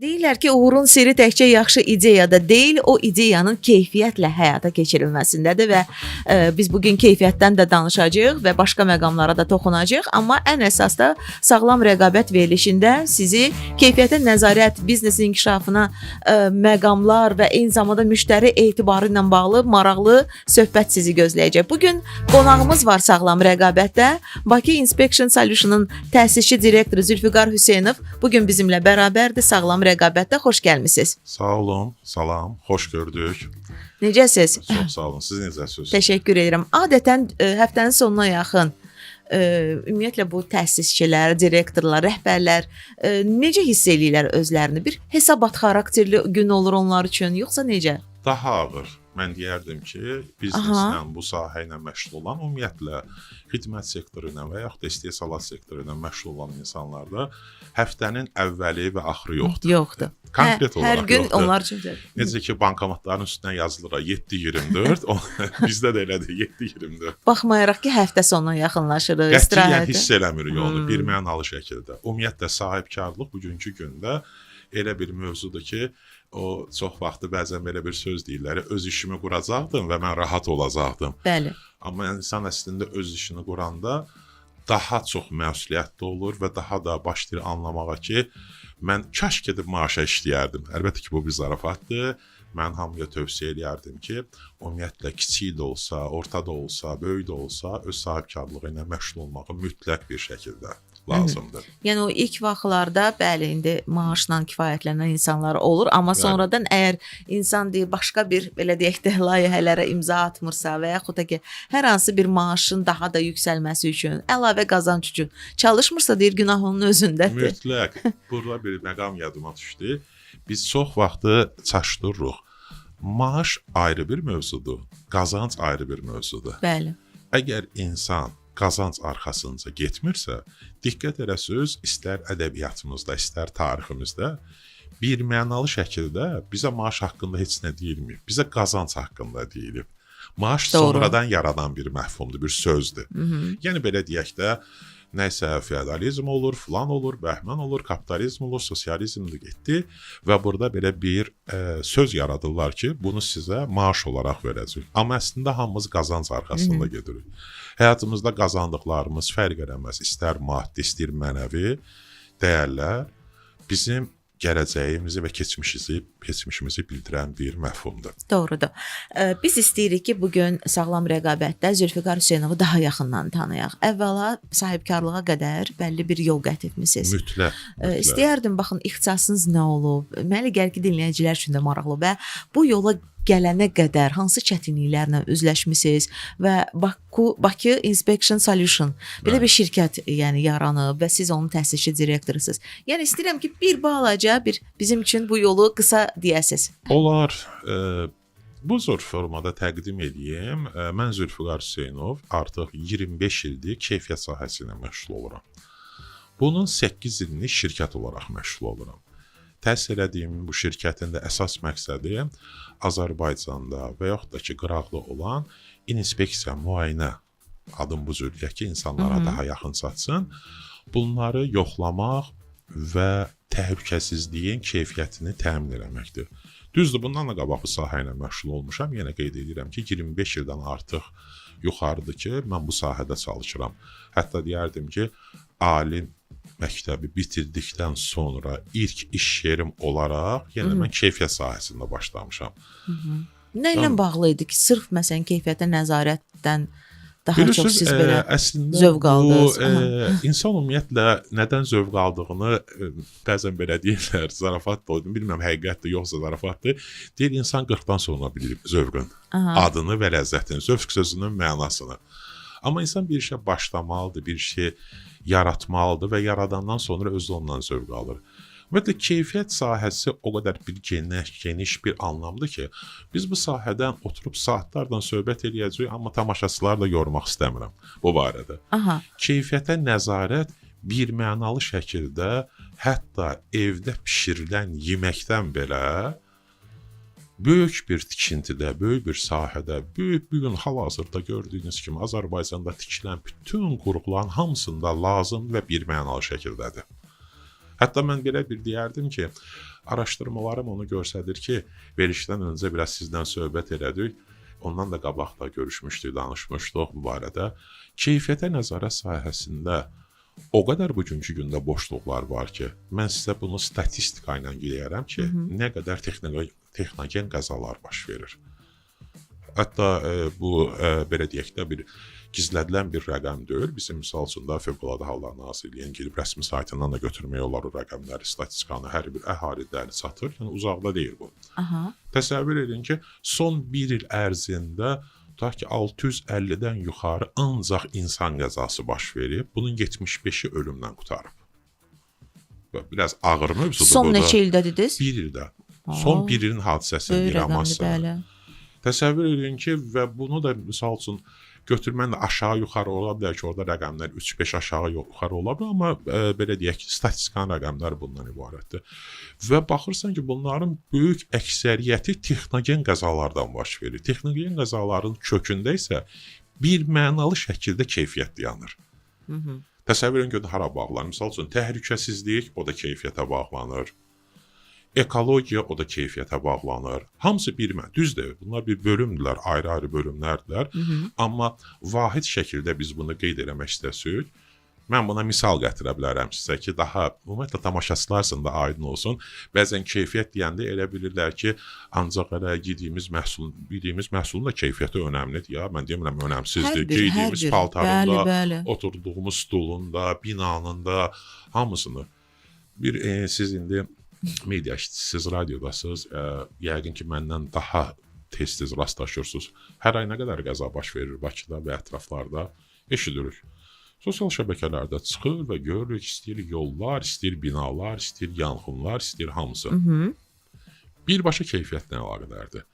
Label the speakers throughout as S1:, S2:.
S1: Deyirlər ki, uğurun sirri təkcə yaxşı ideyada deyil, o ideyanın keyfiyyətlə həyata keçirilməsindədir və biz bu gün keyfiyyətdən də danışacağıq və başqa məqamlara da toxunacağıq, amma ən əsas da sağlam rəqabət verilişində sizi keyfiyyətə nəzarət, biznesin inkişafına məqamlar və eyni zamanda müştəri etibarı ilə bağlı maraqlı söhbət sizi gözləyəcək. Bu gün qonağımız var sağlam rəqabətdə. Bakı Inspection Solution-ın təsisçi direktoru Zülfüqar Hüseynov bu gün bizimlə bərabərdir. Sağlam rəqabətdə xoş gəlmisiniz.
S2: Sağ olun, salam, xoş gördük.
S1: Necəsiz?
S2: Çox sağ olun. Siz necəsiniz?
S1: Təşəkkür edirəm. Adətən həftənin sonuna yaxın ümumiyyətlə bu təsisçilər, direktorlar, rəhbərlər necə hiss eləyirlər özlərini? Bir hesabat xarakterli gün olur onlar üçün, yoxsa necə?
S2: Daha ağır. Mən deyərdim ki, bizneslə, bu sahə ilə məşğul olan, ümumiyyətlə xidmət sektoru ilə və yaxud da istehsalat sektoru ilə məşğul olan insanlarda həftənin əvvəli və axırı yoxdur.
S1: Yoxdur.
S2: Konkret
S1: Hər
S2: olaraq
S1: gün
S2: yoxdur.
S1: onlar üçün.
S2: Necə ki bankomatların üstünə yazılır 7.24, bizdə də elədir 7.24.
S1: Baxmayaraq ki, həftə sonuna yaxınlaşırıq,
S2: Qətiyyən
S1: istirahətə.
S2: hiss eləmirik onu bir mənalı şəkildə. Ümumiyyətlə sahibkarlıq bugünkü gündə elə bir mövzudur ki, o çox vaxtı bəzən belə bir söz deyirlər, öz işimi quracaqdım və mən rahat olacaqdım.
S1: Bəli.
S2: Amma insan əslində öz işini quranda daha çox məsuliyyətli olur və daha da başlayır anlamağa ki, mən kaş gedib maaşa işləyərdim. Əlbəttə ki, bu bir zarafatdır. Mən hamıya tövsiyə eləyərdim ki, ümumiyyətlə kiçik də olsa, orta da olsa, böyük də olsa, öz sahibkarlığı ilə məşğul olmağı mütləq bir şəkildə lazımdır.
S1: Yəni o ilk vaxtlarda bəli, indi maaşla kifayətlənən insanlar olur, amma
S2: Bəli.
S1: sonradan əgər insan deyir başqa bir belə deyək də layihələrə imza atmırsa və yaxud da ki, hər hansı bir maaşın daha da yüksəlməsi üçün, əlavə qazanc üçün çalışmırsa deyir günah onun özündədir.
S2: Mütləq. Burada bir məqam yadıma düşdü. Biz çox vaxtı çaşdırırıq. Maaş ayrı bir mövzudur, qazanc ayrı bir mövzudur.
S1: Bəli.
S2: Əgər insan qazanc arxasınca getmirsə, diqqət eləsəniz, istər ədəbiyyatımızda, istər tariximizdə bir mənalı şəkildə bizə maaş haqqında heç nə deyilmir. Bizə qazanc haqqında deyilib. Maaş
S1: Doğru.
S2: sonradan yaranan bir məfhumdur, bir sözdür. Yəni belə deyək də, nəsə feodalizm olur, filan olur, bəhmən olur, kapitalizm olur, sosializm də getdi və burada belə bir söz yaradırlar ki, bunu sizə maaş olaraq verəcək. Amma əslində hamımız qazanc arxasında gedirik. Həyatımızda qazandıqlarımız fərq eləməz, istər maddi, istər mənəvi dəyərlər bizim gələcəyimizi və keçmişimizi bildirən bir məfhumdur.
S1: Doğrudur. Biz istəyirik ki, bu gün sağlam rəqabətdə Zülfüqar Hüseynovu daha yaxından tanıyaq. Əvvəla sahibkarlığa qədər bəlli bir yol qət etmisiniz.
S2: Mütləq. Mütləq.
S1: İstəyərdim baxın ixtisasınız nə olub? Mənə gəlir ki, dinləyicilər üçün də maraqlı və bu yola gələnə qədər hansı çətinliklərlə üzləşmisiniz və Bakı Inspection Solution belə
S2: Bəli.
S1: bir şirkət yəni yaranıb və siz onun təsisçi direktorusunuz. Yəni istəyirəm ki, bir balaca bir bizim üçün bu yolu qısa deyəsiz.
S2: Olar. Bu cür formada təqdim edeyim. Mən Zülfüqar Hüseynov artıq 25 ildir keyfiyyət sahəsi ilə məşğul oluram. Bunun 8 ilini şirkət olaraq məşğul oluram. Təsis elədiyim bu şirkətin də əsas məqsədi Azərbaycanda və yaxud da ki, qıraqlı olan inspeksiya, müayinə adım bu cür deyək ki, insanlara daha yaxın çatsın. Bunları yoxlamaq və təhlükəsizliyin keyfiyyətini təmin eləməkdir. Düzdür, bundan da qabaq bu sahə ilə məşğul olmuşam. Yenə qeyd edirəm ki, 25 ildən artıq yuxarıdır ki, mən bu sahədə çalışıram. Hətta deyərdim ki, ali məktəbi bitirdikdən sonra ilk iş yerim olaraq yenə mən keyfiyyət sahəsində başlamışam.
S1: Nə ilə bağlı idi ki, sırf məsələn keyfiyyətə nəzarətdən daha çox siz belə
S2: əslində
S1: zövq aldınız?
S2: Bu, insan ümumiyyətlə nədən zövq aldığını bəzən belə deyirlər, zarafat da olur. Bilmirəm həqiqətdir yoxsa zarafatdır. Deyir insan 40-dan sonra bilir zövqün adını və ləzzətini, zövq sözünün mənasını. Amma insan bir işə başlamalıdır, bir şey yaratmalıdır və yaradandan sonra özü ondan zövq alır. Ümumiyyətlə keyfiyyət sahəsi o qədər bir geniş bir anlamdır ki, biz bu sahədən oturub saatlarla söhbət eləyəcəyik, amma tamaşaçıları da yormaq istəmirəm bu barədə.
S1: Aha.
S2: Keyfiyyətə nəzarət bir mənalı şəkildə hətta evdə bişirilən yeməkdən belə böyük bir tikintidə, böyük bir sahədə, böyük bu gün hal-hazırda gördüyünüz kimi Azərbaycanda tikilən bütün qurğuların hamısında lazım və bir mənalı şəkildədir. Hətta mən belə bir deyərdim ki, araşdırmalarım onu göstərir ki, verilişdən öncə biraz sizdən söhbət elədik. Ondan da qabaq da görüşmüşdük, danışmışdıq bu barədə. Keyfiyyətə nəzarət sahəsində o qədər bugünkü gündə boşluqlar var ki, mən sizə bunu statistika ilə deyərəm ki, nə qədər texnogen qəzalar baş verir. Hətta bu belə deyək də bir gizlədilən bir rəqəm deyil. Bizim misal üçün də Fövqəladə Hallar Nazirliyinin gedib rəsmi saytından da götürmək olar o rəqəmləri, statistikanı hər bir əhalidə çatır. Yəni uzaqda deyil bu.
S1: Aha.
S2: Təsəvvür edin ki, son bir il ərzində tutaq ki 650-dən yuxarı ancaq insan qəzası baş verib. Bunun 75-i ölümdən qurtarıb. Biraz ağır mövzudur
S1: Son
S2: bu da.
S1: neçə ildə dediniz?
S2: Bir ildə. Son bir ilin hadisəsini
S1: Böyük
S2: deyirəm
S1: rəqəmdir,
S2: məsələn.
S1: bəli.
S2: Təsəvvür edin ki, və bunu da misal üçün götürmən də aşağı-yuxarı ola bilər ki, orada rəqəmlər 3-5 aşağı-yuxarı ola bilər, amma belə deyək ki, statistikanın rəqəmlər bundan ibarətdir. Və baxırsan ki, bunların böyük əksəriyyəti texnogen qəzalardan baş verir. Texnogen qəzaların kökündə isə bir mənalı şəkildə keyfiyyət dayanır. Təsəvvür edin ki, hara bağlanır? Misal üçün təhlükəsizlik, o da keyfiyyətə bağlanır. Ekologiya, o da keyfiyyətə bağlanır. Hamısı bir mən. Düzdür, bunlar bir bölümdürlər, ayrı-ayrı bölümlərdirlər. Amma vahid şəkildə biz bunu qeyd eləmək istəsək, mən buna misal gətirə bilərəm sizə ki, daha ümumiyyətlə tamaşaçılar üçün də aydın olsun. Bəzən keyfiyyət deyəndə elə bilirlər ki, ancaq elə giydiyimiz məhsulun, giydiyimiz məhsulun da keyfiyyəti önəmlidir. Ya mən demirəm önəmsizdir.
S1: Hər bir, hər
S2: Giydiyimiz
S1: bir.
S2: paltarın
S1: Bəli,
S2: da,
S1: bəli.
S2: oturduğumuz stulun da, binanın da hamısını. Bir siz indi media işçisiniz, radiodasınız, yəqin ki, məndən daha tez-tez rastlaşırsınız. Hər ay nə qədər qəza baş verir Bakıda və ətraflarda eşidirik. Sosial şəbəkələrdə çıxır və görürük, istəyir yollar, istəyir binalar, istəyir yanğınlar, istəyir hamısı. Birbaşa keyfiyyətlə əlaqədardır.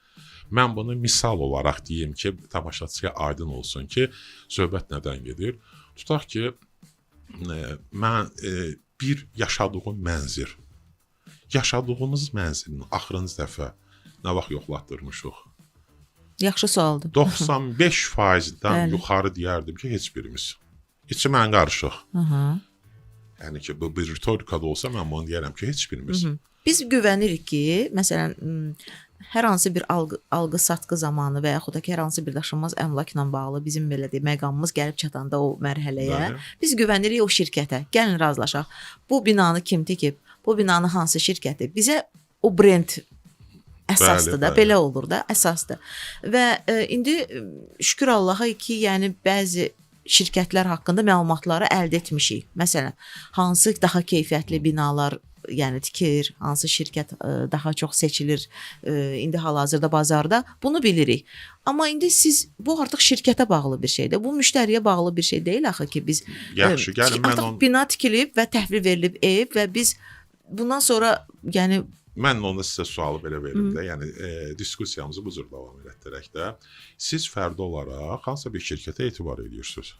S2: Mən bunu misal olaraq deyim ki, tamaşaçıya aydın olsun ki, söhbət nədən gedir. Tutaq ki, mən bir yaşadığım mənzil, yaşadığımız mənzilin axırıncı dəfə nə vaxt yoxlatdırmışıq?
S1: Yaxşı sualdır.
S2: 95%-dən
S1: Bəli.
S2: yuxarı deyərdim ki, heç birimiz. İçi mən qarışıq.
S1: Aha.
S2: Yəni ki, bu bir ritorikada olsa mən bunu deyərəm ki, heç birimiz.
S1: Biz güvənirik ki, məsələn, hər hansı bir alqı-satqı zamanı və yaxud da ki, hər hansı bir daşınmaz əmlakla bağlı bizim belə deyək, məqamımız gəlib çatanda o mərhələyə,
S2: Bəli.
S1: biz güvənirik o şirkətə. Gəlin razılaşaq. Bu binanı kim tikib? Bu binanı hansı şirkəti? Bizə o brend əsasdır
S2: Bəli,
S1: da,
S2: bəli.
S1: belə olur da, əsasdır. Və indi şükür Allaha ki, yəni bəzi şirkətlər haqqında məlumatları əldə etmişik. Məsələn, hansı daha keyfiyyətli binalar yəni tikir, hansı şirkət daha çox seçilir indi hal-hazırda bazarda, bunu bilirik. Amma indi siz bu artıq şirkətə bağlı bir şeydir. Bu müştəriyə bağlı bir şey deyil axı ki, biz
S2: Yaxşı, gəlin mən
S1: artıq
S2: onu
S1: bina tikilib və təhvil verilib ev və biz bundan sonra yəni
S2: mən onda sizə sualı belə verim də, yəni diskussiyamızı bu cür davam elətdirək də. Siz fərdi olaraq hansısa bir şirkətə etibar edirsiniz.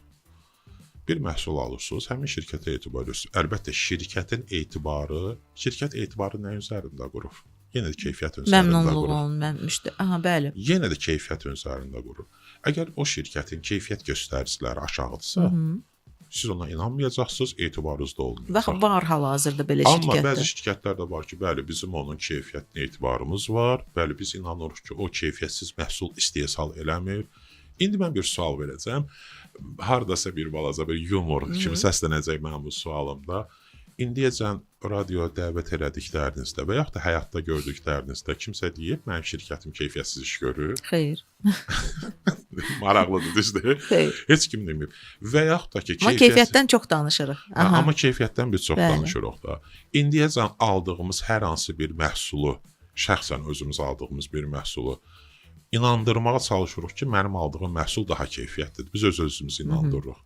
S2: Bir məhsul alırsınız, həmin şirkətə etibar edirsiniz. Əlbəttə şirkətin etibarı, şirkət etibarı nə üzərində qurur? Yenə də keyfiyyət üzərində qurur.
S1: məmnunluğun, mən müştəri, aha, bəli.
S2: Yenə də keyfiyyət üzərində qurur. Əgər o şirkətin keyfiyyət göstəriciləri aşağıdırsa, siz ona inanmayacaqsınız, etibarınız da olmayacaq.
S1: Və var hal-hazırda belə
S2: Amma
S1: şirkətlər.
S2: bəzi şirkətlər də var ki, bəli, bizim onun keyfiyyətinə etibarımız var. Bəli, biz inanırıq ki, o keyfiyyətsiz məhsul istehsal eləmir. İndi mən bir sual verəcəm. Hardasa bir balaca bir yumor kimi səslənəcək mənim bu sualımda. İndiyəcən radio dəvət elədiklərinizdə və yaxud da həyatda gördüklərinizdə kimsə deyib mənim şirkətim keyfiyyətsiz iş görür.
S1: Xeyr.
S2: Maraqlıdır, düzdür?
S1: Xeyr.
S2: Heç kim deməyib. Və yaxud da ki,
S1: Amma keyfiyyətdən çox danışırıq.
S2: Hə,
S1: Aha.
S2: amma keyfiyyətdən biz çox
S1: Bəli.
S2: danışırıq da. İndiyəcən aldığımız hər hansı bir məhsulu, şəxsən özümüz aldığımız bir məhsulu inandırmağa çalışırıq ki, mənim aldığım məhsul daha keyfiyyətlidir. Biz öz-özümüzü inandırırıq.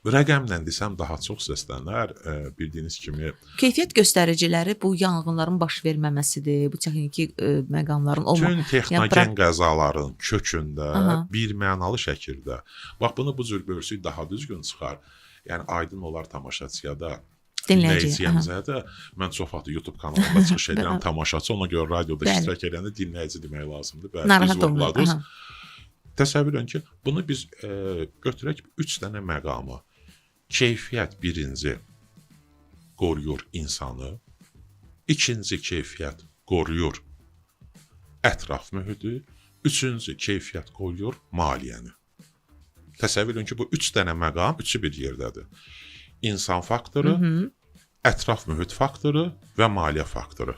S2: Rəqəmlə desəm daha çox səslənər. Bildiyiniz kimi
S1: Keyfiyyət göstəriciləri bu yanğınların baş verməməsidir, bu texniki məqamların olma.
S2: bütün texnogen qəzaların kökündə
S1: Aha.
S2: bir mənalı şəkildə. Bax bunu bu cür bölsək daha düzgün çıxar. Yəni aydın olar tamaşaçıya da,
S1: Dinləyiciyə,
S2: dinləyiciyəmizə də. Mən çox vaxt YouTube kanalında çıxış edirəm tamaşaçı, ona görə radioda
S1: Bəli.
S2: iştirak edəndə dinləyici demək lazımdır. Bəli,
S1: Narahat
S2: düz
S1: olmayın.
S2: vurğuladınız.
S1: Aha.
S2: Təsəvvür edin ki, bunu biz götürək 3 dənə məqamı. Keyfiyyət birinci. qoruyur insanı, ikinci keyfiyyət qoruyur ətraf mühiti, üçüncü keyfiyyət qoruyur maliyyəni. Təsəvvür edin ki, bu üç dənə məqam üçü bir yerdədir. İnsan faktoru, ətraf mühit faktoru və maliyyə faktoru.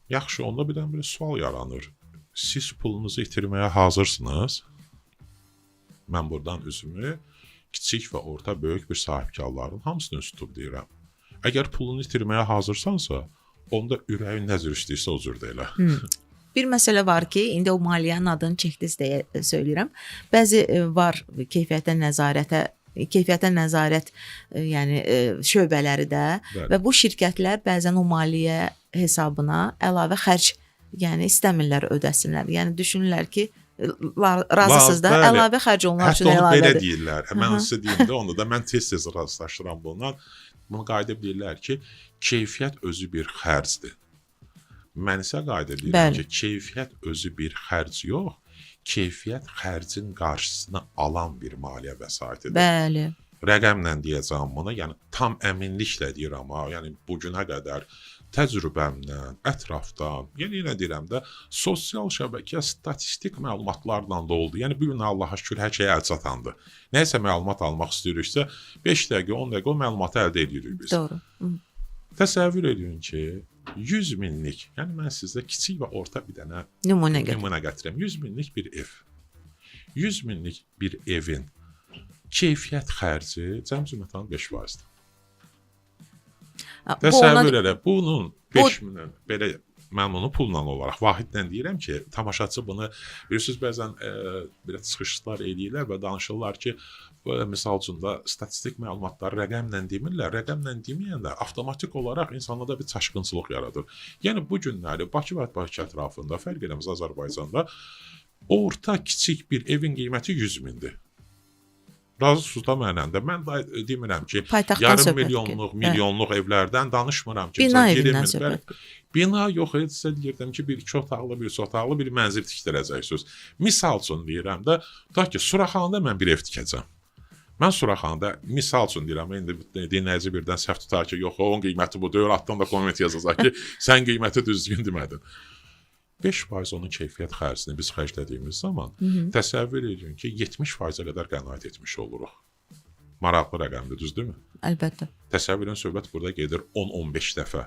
S2: Yaxşı, onda birdən-birə sual yaranır. Siz pulunuzu itirməyə hazırsınız? Mən buradan üzümü kiçik və orta böyük bir sahibkarların hamısını üz tutub deyirəm. Əgər pulunu itirməyə hazırsansa, onda ürəyin nə cür istəyirsə o cür də elə.
S1: Bir məsələ var ki, indi o maliyyənin adını çəkdiniz deyə söyləyirəm. Bəzi var keyfiyyətə nəzarət yəni şöbələri də.
S2: Bəli.
S1: Və bu şirkətlər bəzən o maliyyə hesabına əlavə xərc, yəni istəmirlər ödəsinlər. Yəni düşünürlər ki, razısınız da,
S2: Bəli.
S1: əlavə xərc onlar
S2: Hətta
S1: üçün
S2: onu belə
S1: əlavədir.
S2: deyirlər. Mən sizə deyim də, onda da mən tez-tez rastlaşıram bundan. Bunu qayıdıb deyirlər ki, keyfiyyət özü bir xərcdir. Mən isə qayıdıb deyirəm ki, keyfiyyət özü bir xərc yox, keyfiyyət xərcin qarşısını alan bir maliyyə vəsaitidir. Rəqəmlə deyəcəm bunu, yəni tam əminliklə deyirəm ha, yəni bu günə qədər təcrübəmlə, ətrafdan, yəni yenə deyirəm də, sosial şəbəkə statistik məlumatlarla doldu. Yəni bu gün Allaha şükür hər şey əl çatandır. Nəyisə məlumat almaq istəyiriksə, 5 dəqiqə, 10 dəqiqə o məlumatı əldə edirik biz. Təsəvvür edin ki, 100 minlik, yəni mən sizə kiçik və orta bir dənə
S1: Nümunə gətir.
S2: nümunə gətirirəm. 100 minlik bir ev. 100 minlik bir evin keyfiyyət xərci cəmcümətan 5%-dir.
S1: Ha, bu ona
S2: Təsəvvür elə, bunun 5 min belə mən bunu pulla olaraq vahidlə deyirəm ki, tamaşaçı bunu bilirsiniz bəzən belə çıxışlar eləyirlər və danışırlar ki, misal üçün də statistik məlumatları rəqəmlə demirlər. Rəqəmlə deməyəndə avtomatik olaraq insanlarda bir çaşqınçılıq yaradır. Yəni bu günləri Bakı və Bakı ətrafında, fərq eləməz Azərbaycanda orta kiçik bir evin qiyməti 100 mindir. Razısınız da mənlə də. Mən də demirəm ki,
S1: Paytaxtdan
S2: yarım
S1: söhbət
S2: milyonluq,
S1: gedir.
S2: milyonluq evlərdən danışmıram ki,
S1: Bina
S2: məsələn,
S1: evindən
S2: 20
S1: söhbət gedir.
S2: Bina yox, heç sizə deyirdim ki, bir iki otaqlı, bir üç otaqlı bir mənzil tikdirəcəksiniz. Misal üçün deyirəm də, tutaq ki, Suraxanıda mən bir ev tikəcəm. Mən Suraxanıda misal üçün deyirəm, indi dinləyici birdən səhv tutar ki, yox, onun qiyməti bu deyil, altdan da komment yazacaq ki, sən qiyməti düzgün demədin. 5% onun keyfiyyət xərcini biz xərclədiyimiz zaman təsəvvür edin ki, 70%-ə qədər qənaət etmiş oluruq. Maraqlı rəqəmdir, düzdürmü?
S1: Əlbəttə.
S2: Təsəvvür edin, söhbət burada gedir 10-15 dəfə.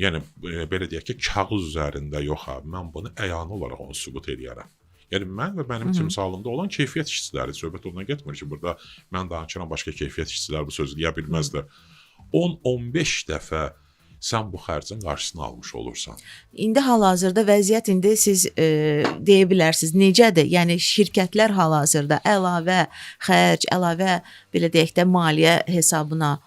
S2: Yəni belə deyək ki, kağız üzərində yox ha, mən bunu əyanı olaraq onu sübut eləyərəm. Yəni mən və mənim timsalımda olan keyfiyyət işçiləri, söhbət ondan getmir ki, burada mən danışıram, başqa keyfiyyət işçiləri bu sözü deyə bilməzlər. 10-15 dəfə sən bu xərcin qarşısını almış olursan.
S1: İndi hal-hazırda vəziyyət indi siz deyə bilərsiniz necədir? Yəni şirkətlər hal-hazırda əlavə xərc, əlavə belə deyək də maliyyə hesabına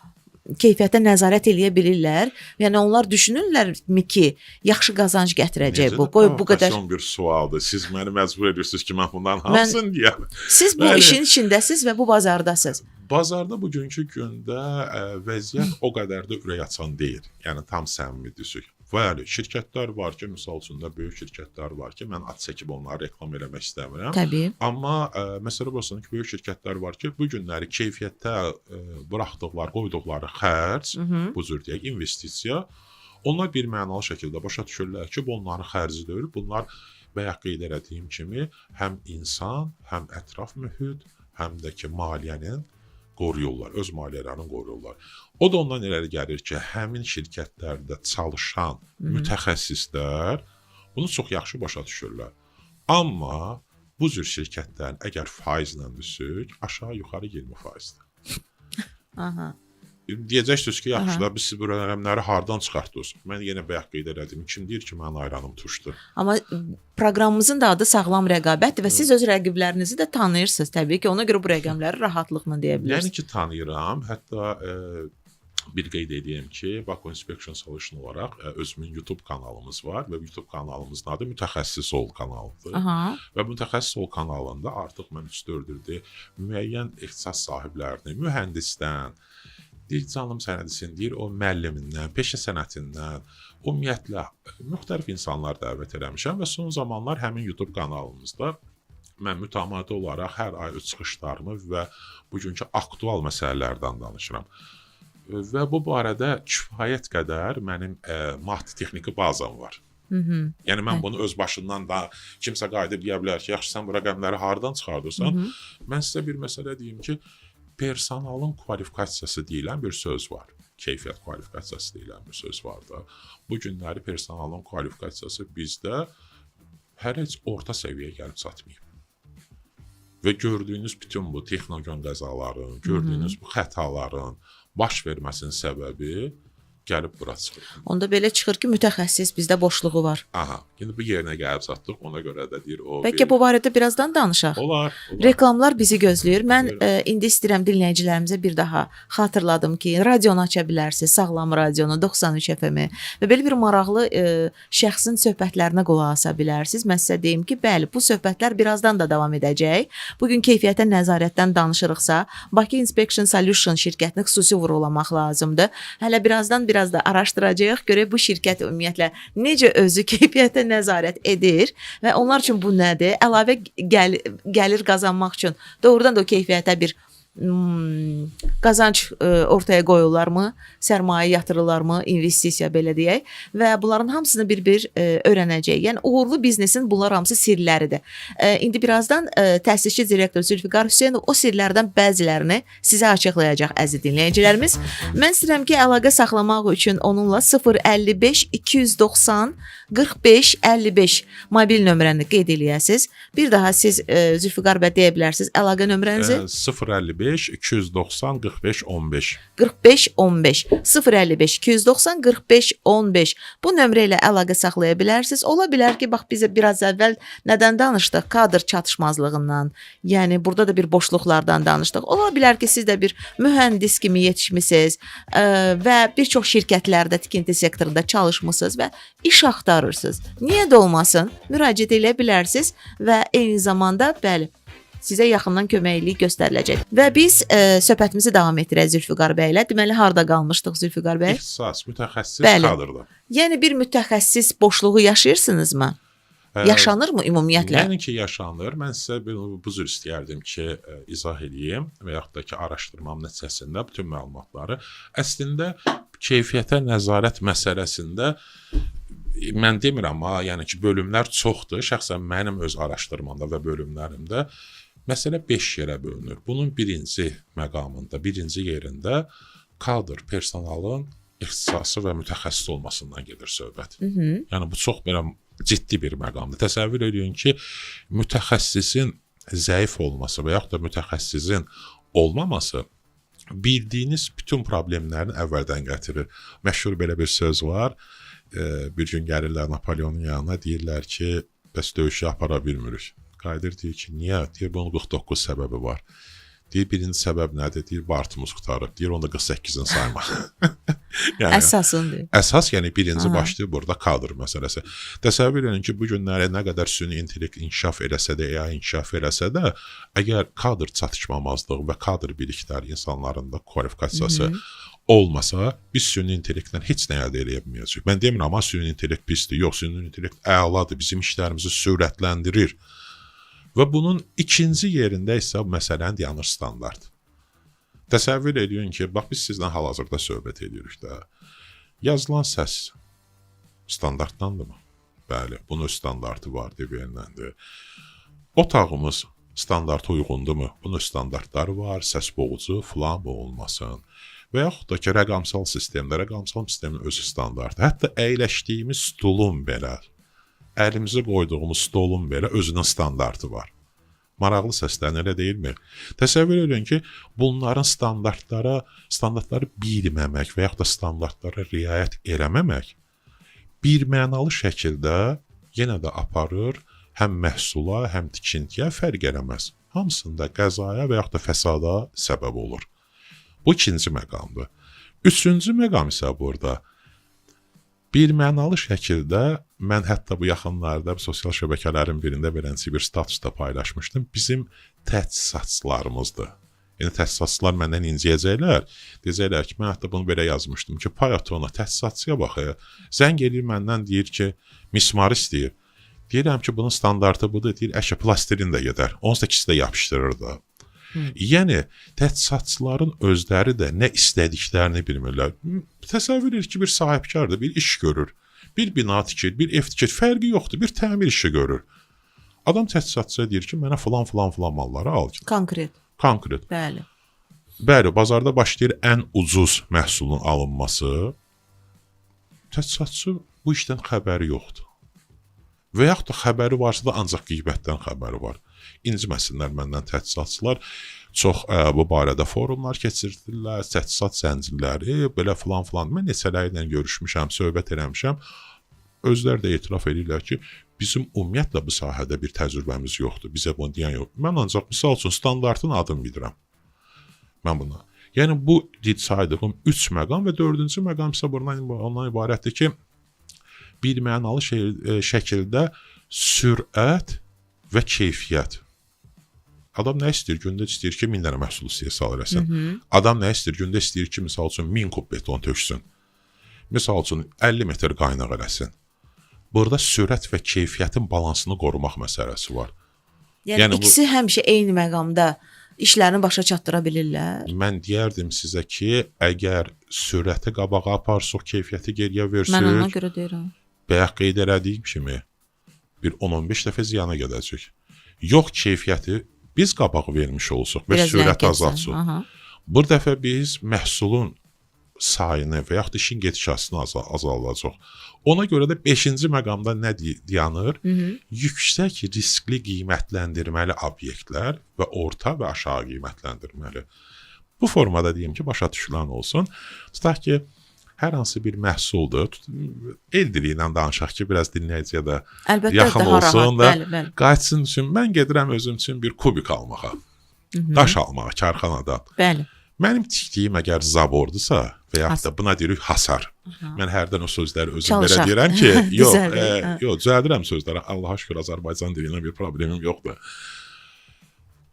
S1: keyfiyyətə nəzarət eləyə bilirlər. Yəni onlar düşünürlərmi ki, yaxşı qazanc gətirəcək
S2: Necə
S1: bu.
S2: də
S1: Qoy bu qədər.
S2: provokasyon bir sualdır. Siz məni məcbur edirsiniz ki, mən bundan hamısını deyəm.
S1: Siz bu işin içindəsiz və bu bazardasınız.
S2: Bazarda bugünkü gündə vəziyyət o qədər də ürək açan deyil. Yəni tam səmimi desək. Bəli, şirkətlər var ki, misal üçün də böyük şirkətlər var ki, mən ad çəkib onları reklam eləmək istəmirəm. Amma məsələ burasıdır ki, böyük şirkətlər var ki, bu günləri keyfiyyətdə buraxdıqları, qoyduqları xərc, bu cür deyək, investisiya, onlar bir mənalı şəkildə başa düşürlər ki, bu onların xərci deyil. Bunlar bayaq qeyd elədiyim kimi həm insan, həm ətraf mühit, həm də ki maliyyənin qoruyurlar, öz maliyyələrini qoruyurlar. O da ondan irəli gəlir ki, həmin şirkətlərdə çalışan mütəxəssislər bunu çox yaxşı başa düşürlər. Amma bu cür şirkətlərin əgər faizlə düşsük, aşağı-yuxarı 20%-dir. Deyəcəksiniz ki, yaxşı da biz siz bu rəqəmləri hardan çıxartdınız? Mən yenə bayaq qeyd elədim. Kim deyir ki, mənim ayranım turşdur?
S1: Amma proqramımızın da adı sağlam rəqabətdir və siz öz rəqiblərinizi də tanıyırsınız təbii ki, ona görə bu rəqəmləri rahatlıqla deyə bilirsiniz.
S2: Yəni ki, tanıyıram. Hətta bir qeyd edeyim ki, Baku Inspection Solution olaraq özümün YouTube kanalımız var və YouTube kanalımızın adı Mütəxəssis Ol kanalıdır. Və Mütəxəssis Ol kanalında artıq mən 3-4 ildir müəyyən ixtisas sahiblərini, mühəndisdən, deyir canlım sənədisin, deyir o müəllimindən, peşə sənətindən, ümumiyyətlə müxtəlif insanlar dəvət eləmişəm və son zamanlar həmin YouTube kanalımızda mən mütəmadi olaraq hər ay öz çıxışlarımı və bugünkü aktual məsələlərdən danışıram. Və bu barədə kifayət qədər mənim maddi texniki bazam var. Yəni mən bunu öz başından da kimsə qayıdıb deyə bilər ki, yaxşı sən bu rəqəmləri hardan çıxardırsan? Mən sizə bir məsələ deyim ki, personalın kvalifikasiyası deyilən bir söz var. Keyfiyyət kvalifikasiyası deyilən bir söz var da. Bu günləri personalın kvalifikasiyası bizdə hələ heç orta səviyyəyə gəlib çatmayıb. Və gördüyünüz bütün bu texnogen qəzaların, gördüyünüz bu xətaların baş verməsinin səbəbi gəlib bura çıxır.
S1: Onda belə çıxır ki, mütəxəssis bizdə boşluğu var.
S2: Aha, indi bu yerinə gəlib çatdıq. Ona görə də deyir o.
S1: Bəlkə bu barədə birazdan danışaq.
S2: Olar, olar.
S1: Reklamlar bizi gözləyir. Mən
S2: Buyurun.
S1: İndi istəyirəm dinləyicilərimizə bir daha xatırladım ki, radionu aça bilərsiniz. Sağlam radionu 93 FM-i və belə bir maraqlı şəxsin söhbətlərinə qulaq asa bilərsiniz. Mən sizə deyim ki, bəli, bu söhbətlər birazdan da davam edəcək. Bu gün keyfiyyətə nəzarətdən danışırıqsa, Bakı Inspection Solution şirkətini xüsusi vurğulamaq lazımdır. Hələ birazdan biraz da araşdıracağıq, görək bu şirkət ümumiyyətlə necə özü keyfiyyətə nəzarət edir və onlar üçün bu nədir? Əlavə gəlir qazanmaq üçün doğrudan da o keyfiyyətə bir qazanc ortaya qoyurlarmı, sərmayə yatırırlarmı, investisiya belə deyək və bunların hamısını bir-bir öyrənəcəyik. Yəni uğurlu biznesin bunlar hamısı sirləridir. İndi birazdan təsisçi direktor Zülfüqar Hüseynov o sirlərdən bəzilərini sizə açıqlayacaq əziz dinləyicilərimiz. Mən istəyirəm ki, əlaqə saxlamaq üçün onunla 055 290 45 55 mobil nömrəni qeyd eləyəsiniz. Bir daha siz Zülfüqar bəy deyə bilərsiniz əlaqə nömrənizi.
S2: 055 290 45 15.
S1: 45 15 055 290 45 15 bu nömrə ilə əlaqə saxlaya bilərsiniz. Ola bilər ki, bax bizə biraz əvvəl nədən danışdıq? Kadr çatışmazlığından. Yəni burada da bir boşluqlardan danışdıq. Ola bilər ki, siz də bir mühəndis kimi yetişmisiniz və bir çox şirkətlərdə tikinti sektorunda çalışmısınız və iş axtarırsınız. Niyə də olmasın? Müraciət eləyə bilərsiniz və eyni zamanda bəli sizə yaxından köməklik göstəriləcək. Və biz söhbətimizi davam etdirək Zülfüqar bəy ilə. Deməli harda qalmışdıq Zülfüqar bəy?
S2: İxtisas, mütəxəssis
S1: Bəli.
S2: kadrda.
S1: Yəni bir mütəxəssis boşluğu yaşayırsınızmı? Yaşanırmı ümumiyyətlə?
S2: Yəni ki, yaşanır. Mən sizə bu cür istəyərdim ki, izah eləyim və yaxud da ki, araşdırmam nəticəsində bütün məlumatları. Əslində keyfiyyətə nəzarət məsələsində mən demirəm ha, yəni ki, bölümlər çoxdur. Şəxsən mənim öz araşdırmamda və bölümlərimdə məsələ 5 yerə bölünür. Bunun birinci məqamında, birinci yerində kadr, personalın ixtisası və mütəxəssis olmasından gedir söhbət. Yəni bu çox belə ciddi bir məqamdır. Təsəvvür eləyin ki, mütəxəssisin zəif olması və yaxud da mütəxəssisin olmaması bildiyiniz bütün problemlərin əvvəldən gətirir. Məşhur belə bir söz var. Bir gün gəlirlər Napoleonun yanına, deyirlər ki, bəs döyüşü apara bilmirik. Qayıdır deyir ki, niyə? Deyir, bunun 49 səbəbi var. Deyir, birinci səbəb nədir? Deyir, bartımız qurtarıb. Deyir, onda 48-ini sayma. Yəni,
S1: Əsasındır.
S2: Əsas, yəni birinci başlayır burada kadr məsələsi. Təsəvvür edin ki, bu günləri nə qədər süni intellekt inkişaf eləsə də, AI inkişaf eləsə də, əgər kadr çatışmamazlığı və kadr bilikləri insanların da kvalifikasiyası olmasa, biz süni intellektlə heç nə əldə eləyə bilməyəcəyik. Mən demirəm, amma süni intellekt pisdir. Yox, süni intellekt əladır, bizim işlərimizi sürətləndirir. Və bunun ikinci yerində isə məsələn dayanır standart. Təsəvvür eləyin ki, bax biz sizlə hal-hazırda söhbət edirik də. Yazılan səs standartdandırmı? Bəli, bunun öz standartı var, DVN-ləndir. Otağımız standarta uyğundurmu? Bunun öz standartları var, səs boğucu, filan boğulmasın. Və yaxud da ki, rəqamsal sistemdə, rəqamsal sistemin öz standartı. Hətta əyləşdiyimiz stulun belə, əlimizi qoyduğumuz stolun belə özünün standartı var. Maraqlı səslənir, elə deyilmi? Təsəvvür edin ki, bunların standartları bilməmək və yaxud da standartlara riayət eləməmək bir mənalı şəkildə yenə də aparır həm məhsula, həm tikintiyə fərq eləməz. Hamısında qəzaya və yaxud da fəsada səbəb olur. Bu ikinci məqamdır. Üçüncü məqam isə burada bir mənalı şəkildə mən hətta bu yaxınlarda sosial şəbəkələrin birində beləncə bir status da paylaşmışdım. Bizim təchizatçılarımızdır. Yəni təchizatçılar məndən inciyəcəklər. Deyəcəklər ki, mən hətta bunu belə yazmışdım ki, payatona təchizatçıya bax. Zəng eləyir məndən deyir ki, mismar istəyir. Deyirəm ki, bunun standartı budur. Deyir, əşi plastilin də gedər. Onsuz da ikisi də yapışdırır da. Yəni təchizatçıların özləri də nə istədiklərini bilmirlər. Təsəvvür et ki, bir sahibkardır, bir iş görür, bir bina tikir, bir ev tikir, fərqi yoxdur, bir təmir işi görür. Adam təchizatçıya deyir ki, mənə filan filan filan malları al.
S1: Konkret.
S2: Konkret.
S1: Bəli.
S2: Bəli, bazarda başlayır ən ucuz məhsulun alınması. Təchizatçı bu işdən xəbəri yoxdur. Və yaxud da xəbəri varsa da ancaq qiybətdən xəbəri var. İnciməsinlər məndən təchizatçılar. Çox bu barədə forumlar keçirdirlər, təchizat zəncirləri, belə filan filan. Mən neçələri ilə görüşmüşəm, söhbət eləmişəm. Özləri də etiraf edirlər ki, bizim ümumiyyətlə bu sahədə bir təcrübəmiz yoxdur. Bizə bunu deyən yox. Mən ancaq misal üçün standartın adını bilirəm. Mən buna. Yəni bu saydığım 3 məqam və 4-cü məqam isə bundan ondan ibarətdir ki, bir mənalı şəkildə sürət və keyfiyyət. Adam nə istəyir? Gündə istəyir ki, 1000 dənə məhsul istehsal eləsin. Adam nə istəyir? Gündə istəyir ki, misal üçün 1000 kub beton töksün. Misal üçün 50 metr qaynaq eləsin. Burada sürət və keyfiyyətin balansını qorumaq məsələsi var.
S1: Yəni ikisi həmişə eyni məqamda işlərini başa çatdıra bilirlər.
S2: Mən deyərdim sizə ki, əgər sürəti qabağa aparsaq, keyfiyyəti geriyə versək,
S1: Mən ona görə deyirəm.
S2: Bayaq qeyd elədiyim kimi bir 10-15 dəfə ziyana gedəcək. Yox, keyfiyyəti biz qabağa vermiş olsuq və
S1: Biraz
S2: sürəti
S1: ləng
S2: azaltsıq.
S1: Aha.
S2: Bu dəfə biz məhsulun sayını və yaxud da işin gedişatını azaldacaq. Ona görə də 5-ci məqamda nə dayanır? Yüksək riskli qiymətləndirməli obyektlər və orta və aşağı qiymətləndirməli. Bu formada deyim ki, başa düşülən olsun. Tutaq ki, hər hansı bir məhsuldur. El dili ilə danışaq ki, biraz dinləyiciyə də
S1: Əlbəttə,
S2: yaxın
S1: daha
S2: olsun
S1: rahat.
S2: da.
S1: Bəli, bəli.
S2: Qayıtsın üçün mən gedirəm özüm üçün bir kubik almağa. Daş almağa karxanadan.
S1: Bəli.
S2: Mənim tikdiyim əgər zabordursa və yaxud da buna deyirik hasar. Mən hərdən o sözləri özüm belə
S1: Çalışaq.
S2: deyirəm ki, yox,
S1: Düzəldir, hə.
S2: yox, düzəldirəm sözləri. Allaha şükür Azərbaycan dili ilə bir problemim yoxdur.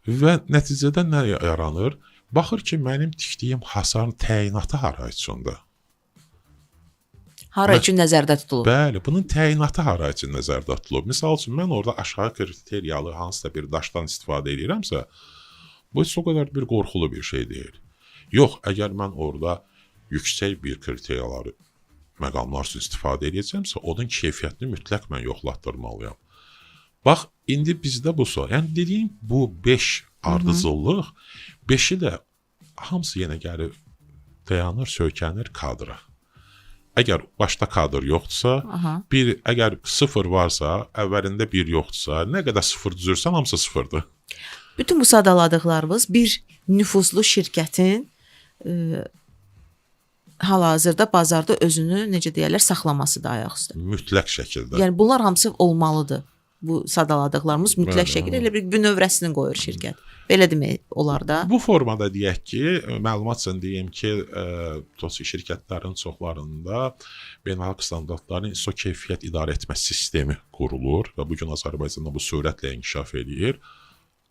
S2: Və nəticədə nə yaranır? Baxır ki, mənim tikdiyim hasarın təyinatı hara üçündür?
S1: Hara üçün nəzərdə tutulub?
S2: Bəli, bunun təyinatı hara üçün nəzərdə tutulub? Misal üçün, mən orada aşağı kriteriyalı hansısa bir daşdan istifadə edirəmsə, bu heç o qədər bir qorxulu bir şey deyil. Yox, əgər mən orada yüksək bir kriteriyaları məqamlar üçün istifadə edəcəmsə, onun keyfiyyətini mütləq mən yoxlatdırmalıyam. Bax, indi bizdə bu sual. Yəni dediyim bu 5 ardıcıllıq, 5-i də hamısı yenə gəlir dayanır, söykənir kadra. Əgər başda kadr yoxdursa,
S1: Aha.
S2: bir əgər 0 varsa, əvvəlində 1 yoxdursa, nə qədər 0 düzürsən, hamısı 0-dır.
S1: Bütün bu sadaladıqlarımız bir nüfuzlu şirkətin hal-hazırda bazarda özünü necə deyərlər, saxlaması da ayaq üstə.
S2: Mütləq şəkildə.
S1: Yəni bunlar hamısı olmalıdır. Bu sadaladıqlarımız mütləq
S2: Bəli,
S1: şəkildə elə bir bünövrəsini qoyur şirkət. Belə demək olar da.
S2: Bu formada deyək ki, məlumat üçün deyim ki, tosi şirkətlərin çoxlarında beynəlxalq standartların ISO keyfiyyət idarə etmə sistemi qurulur və bu gün Azərbaycanda bu sürətlə inkişaf eləyir.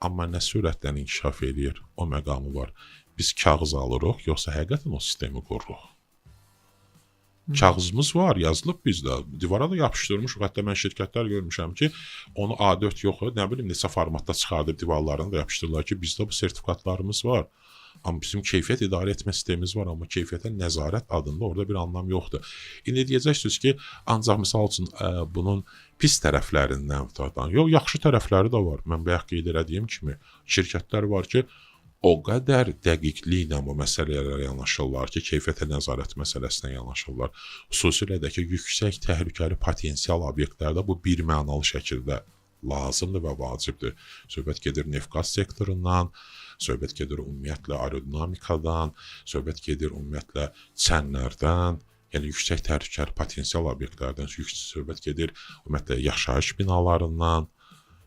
S2: Amma nə sürətlə inkişaf eləyir, o məqamı var. Biz kağız alırıq, yoxsa həqiqətən o sistemi qururuq? Kağızımız var, yazılıb bizdə. Divara da yapışdırmışıq. Hətta mən şirkətlər görmüşəm ki, onu A4 yox, nə bilim neçə formatda çıxardıb divarlarına da yapışdırırlar ki, bizdə bu sertifikatlarımız var. Amma bizim keyfiyyət idarə etmə sistemimiz var, amma keyfiyyətə nəzarət adında orada bir anlam yoxdur. İndi deyəcəksiniz ki, ancaq misal üçün bunun pis tərəflərindən tutan, yox, yaxşı tərəfləri də var. Mən bayaq qeyd elədiyim kimi, şirkətlər var ki, o qədər dəqiqliklə bu məsələlərə yanaşırlar ki, keyfiyyətə nəzarət məsələsinə yanaşırlar. Xüsusilə də ki, yüksək təhlükəli potensial obyektlərdə bu bir mənalı şəkildə lazımdır və vacibdir. Söhbət gedir neft-qaz sektorundan, söhbət gedir ümumiyyətlə aerodinamikadan, söhbət gedir ümumiyyətlə çənlərdən, yəni yüksək təhlükəli potensial obyektlərdən, söhbət gedir ümumiyyətlə yaşayış binalarından.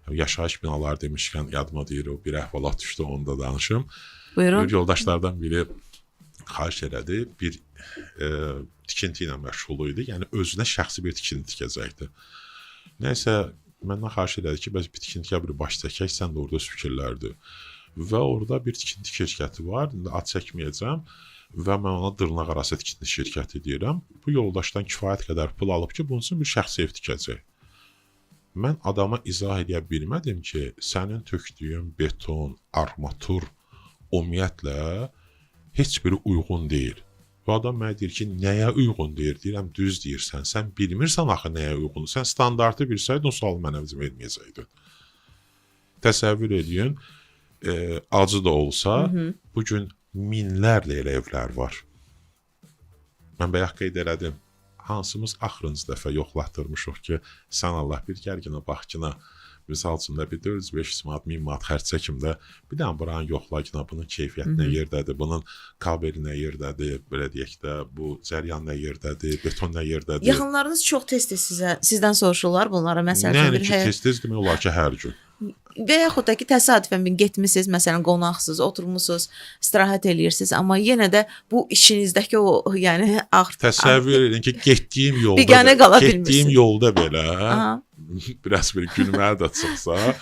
S2: Yaşayış binaları demişkən yadıma deyir, o bir əhvalat düşdü, onu da danışım.
S1: Buyurun.
S2: Bir yoldaşlardan biri xahiş elədi, bir tikinti ilə məşğul idi. Yəni özünə şəxsi bir tikinti tikəcəkdi. Nəysə, məndən xahiş elədi ki, bəs bir tikintiyə bir baş çəkək, sən də orada öz fikirlərdir. Və orada bir tikinti şirkəti var, indi ad çəkməyəcəm və mən ona dırnaqarası tikinti şirkəti deyirəm. Bu yoldaşdan kifayət qədər pul alıb ki, bunun üçün bir şəxsi ev tikəcək. Mən adama izah edə bilmədim ki, sənin tökdüyün beton, armatur Ümumiyyətlə heç biri uyğun deyil. Və adam mənə deyir ki, nəyə uyğun deyir? Deyirəm, düz deyirsən. Sən bilmirsən axı nəyə uyğundur. Sən standartı bilsəydin, o sualı mənə verməyəcəydin. Təsəvvür eləyin, acı da olsa, bu gün minlərlə elə evlər var. Mən bayaq qeyd elədim. Hansımız axırıncı dəfə yoxlatdırmışıq ki, sən Allah bir gəlginə bax ki, misal üçün də bir 400-500 manat, 1000 manat xərc çəkim də bir dənə buranı yoxla ki, bunun keyfiyyəti nə yerdədir, bunun kabeli nə yerdədir, belə deyək də, bu cəryan nə yerdədir, beton nə yerdədir.
S1: Yaxınlarınız çox tez-tez sizdən soruşurlar bunlara, məsəl üçün
S2: Yəni
S1: bir
S2: ki, tez-tez demək olar ki, hər gün.
S1: Və yaxud da ki, təsadüfən bir getmisiniz, məsələn, qonaqsınız, oturmusunuz, istirahət eləyirsiniz, amma yenə də bu içinizdəki o, yəni ağır
S2: Təsəvvür edin ki, getdiyim yolda
S1: Biganə qala
S2: getdiyim
S1: bilmirsiniz.
S2: yolda belə
S1: Aha.
S2: biraz bir gülməli də çıxsa,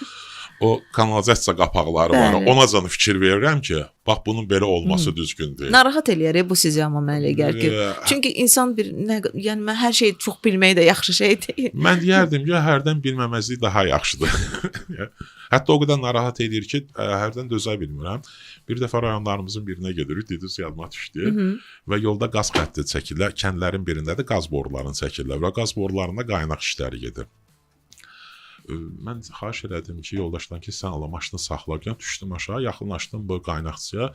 S2: o kanalizasiya qapaqları var. Ona canı fikir verirəm ki, bax bunun belə olması düzgün deyil.
S1: Narahat eləyər bu sizi, amma mənə elə gəlir ki, çünki insan bir nə, yəni mən hər şeyi çox bilmək də yaxşı şey deyil.
S2: Mən deyərdim ki, hərdən bilməməzlik daha yaxşıdır. Hətta o qədər narahat edir ki, hərdən dözə bilmirəm. Bir dəfə rayonlarımızın birinə gedirik, dediniz yadıma düşdü. Və yolda qaz xətti çəkirlər, kəndlərin birində də qaz borularını çəkirlər və qaz borularında qaynaq işləri gedir. Mən xahiş elədim ki, yoldaşdan ki, sən Allah maşını saxla. Düşdüm aşağı, yaxınlaşdım bu qaynaqçıya.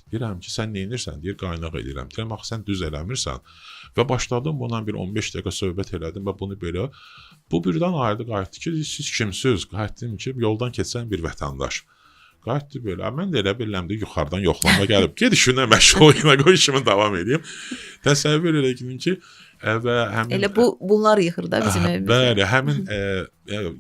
S2: Deyirəm ki, sən nə edirsən? Deyir, qaynaq eləyirəm. Deyirəm, axı sən düz eləmirsən. Və başladım bundan bir 15 dəqiqə söhbət elədim və bunu belə. Bu birdən ayırdı, qayıtdı ki, siz kimsiniz? Qayıtdım ki, yoldan keçən bir vətəndaş. Qayıtdı belə. Mən də elə bilirəm də yuxarıdan yoxlama gəlib. Ged işinə məşğul ol, qoy işimi davam edeyim. Təsəvvür eləyin ki, və həmin
S1: Elə bunlar yıxır da bizim evimizi.
S2: Bəli, həmin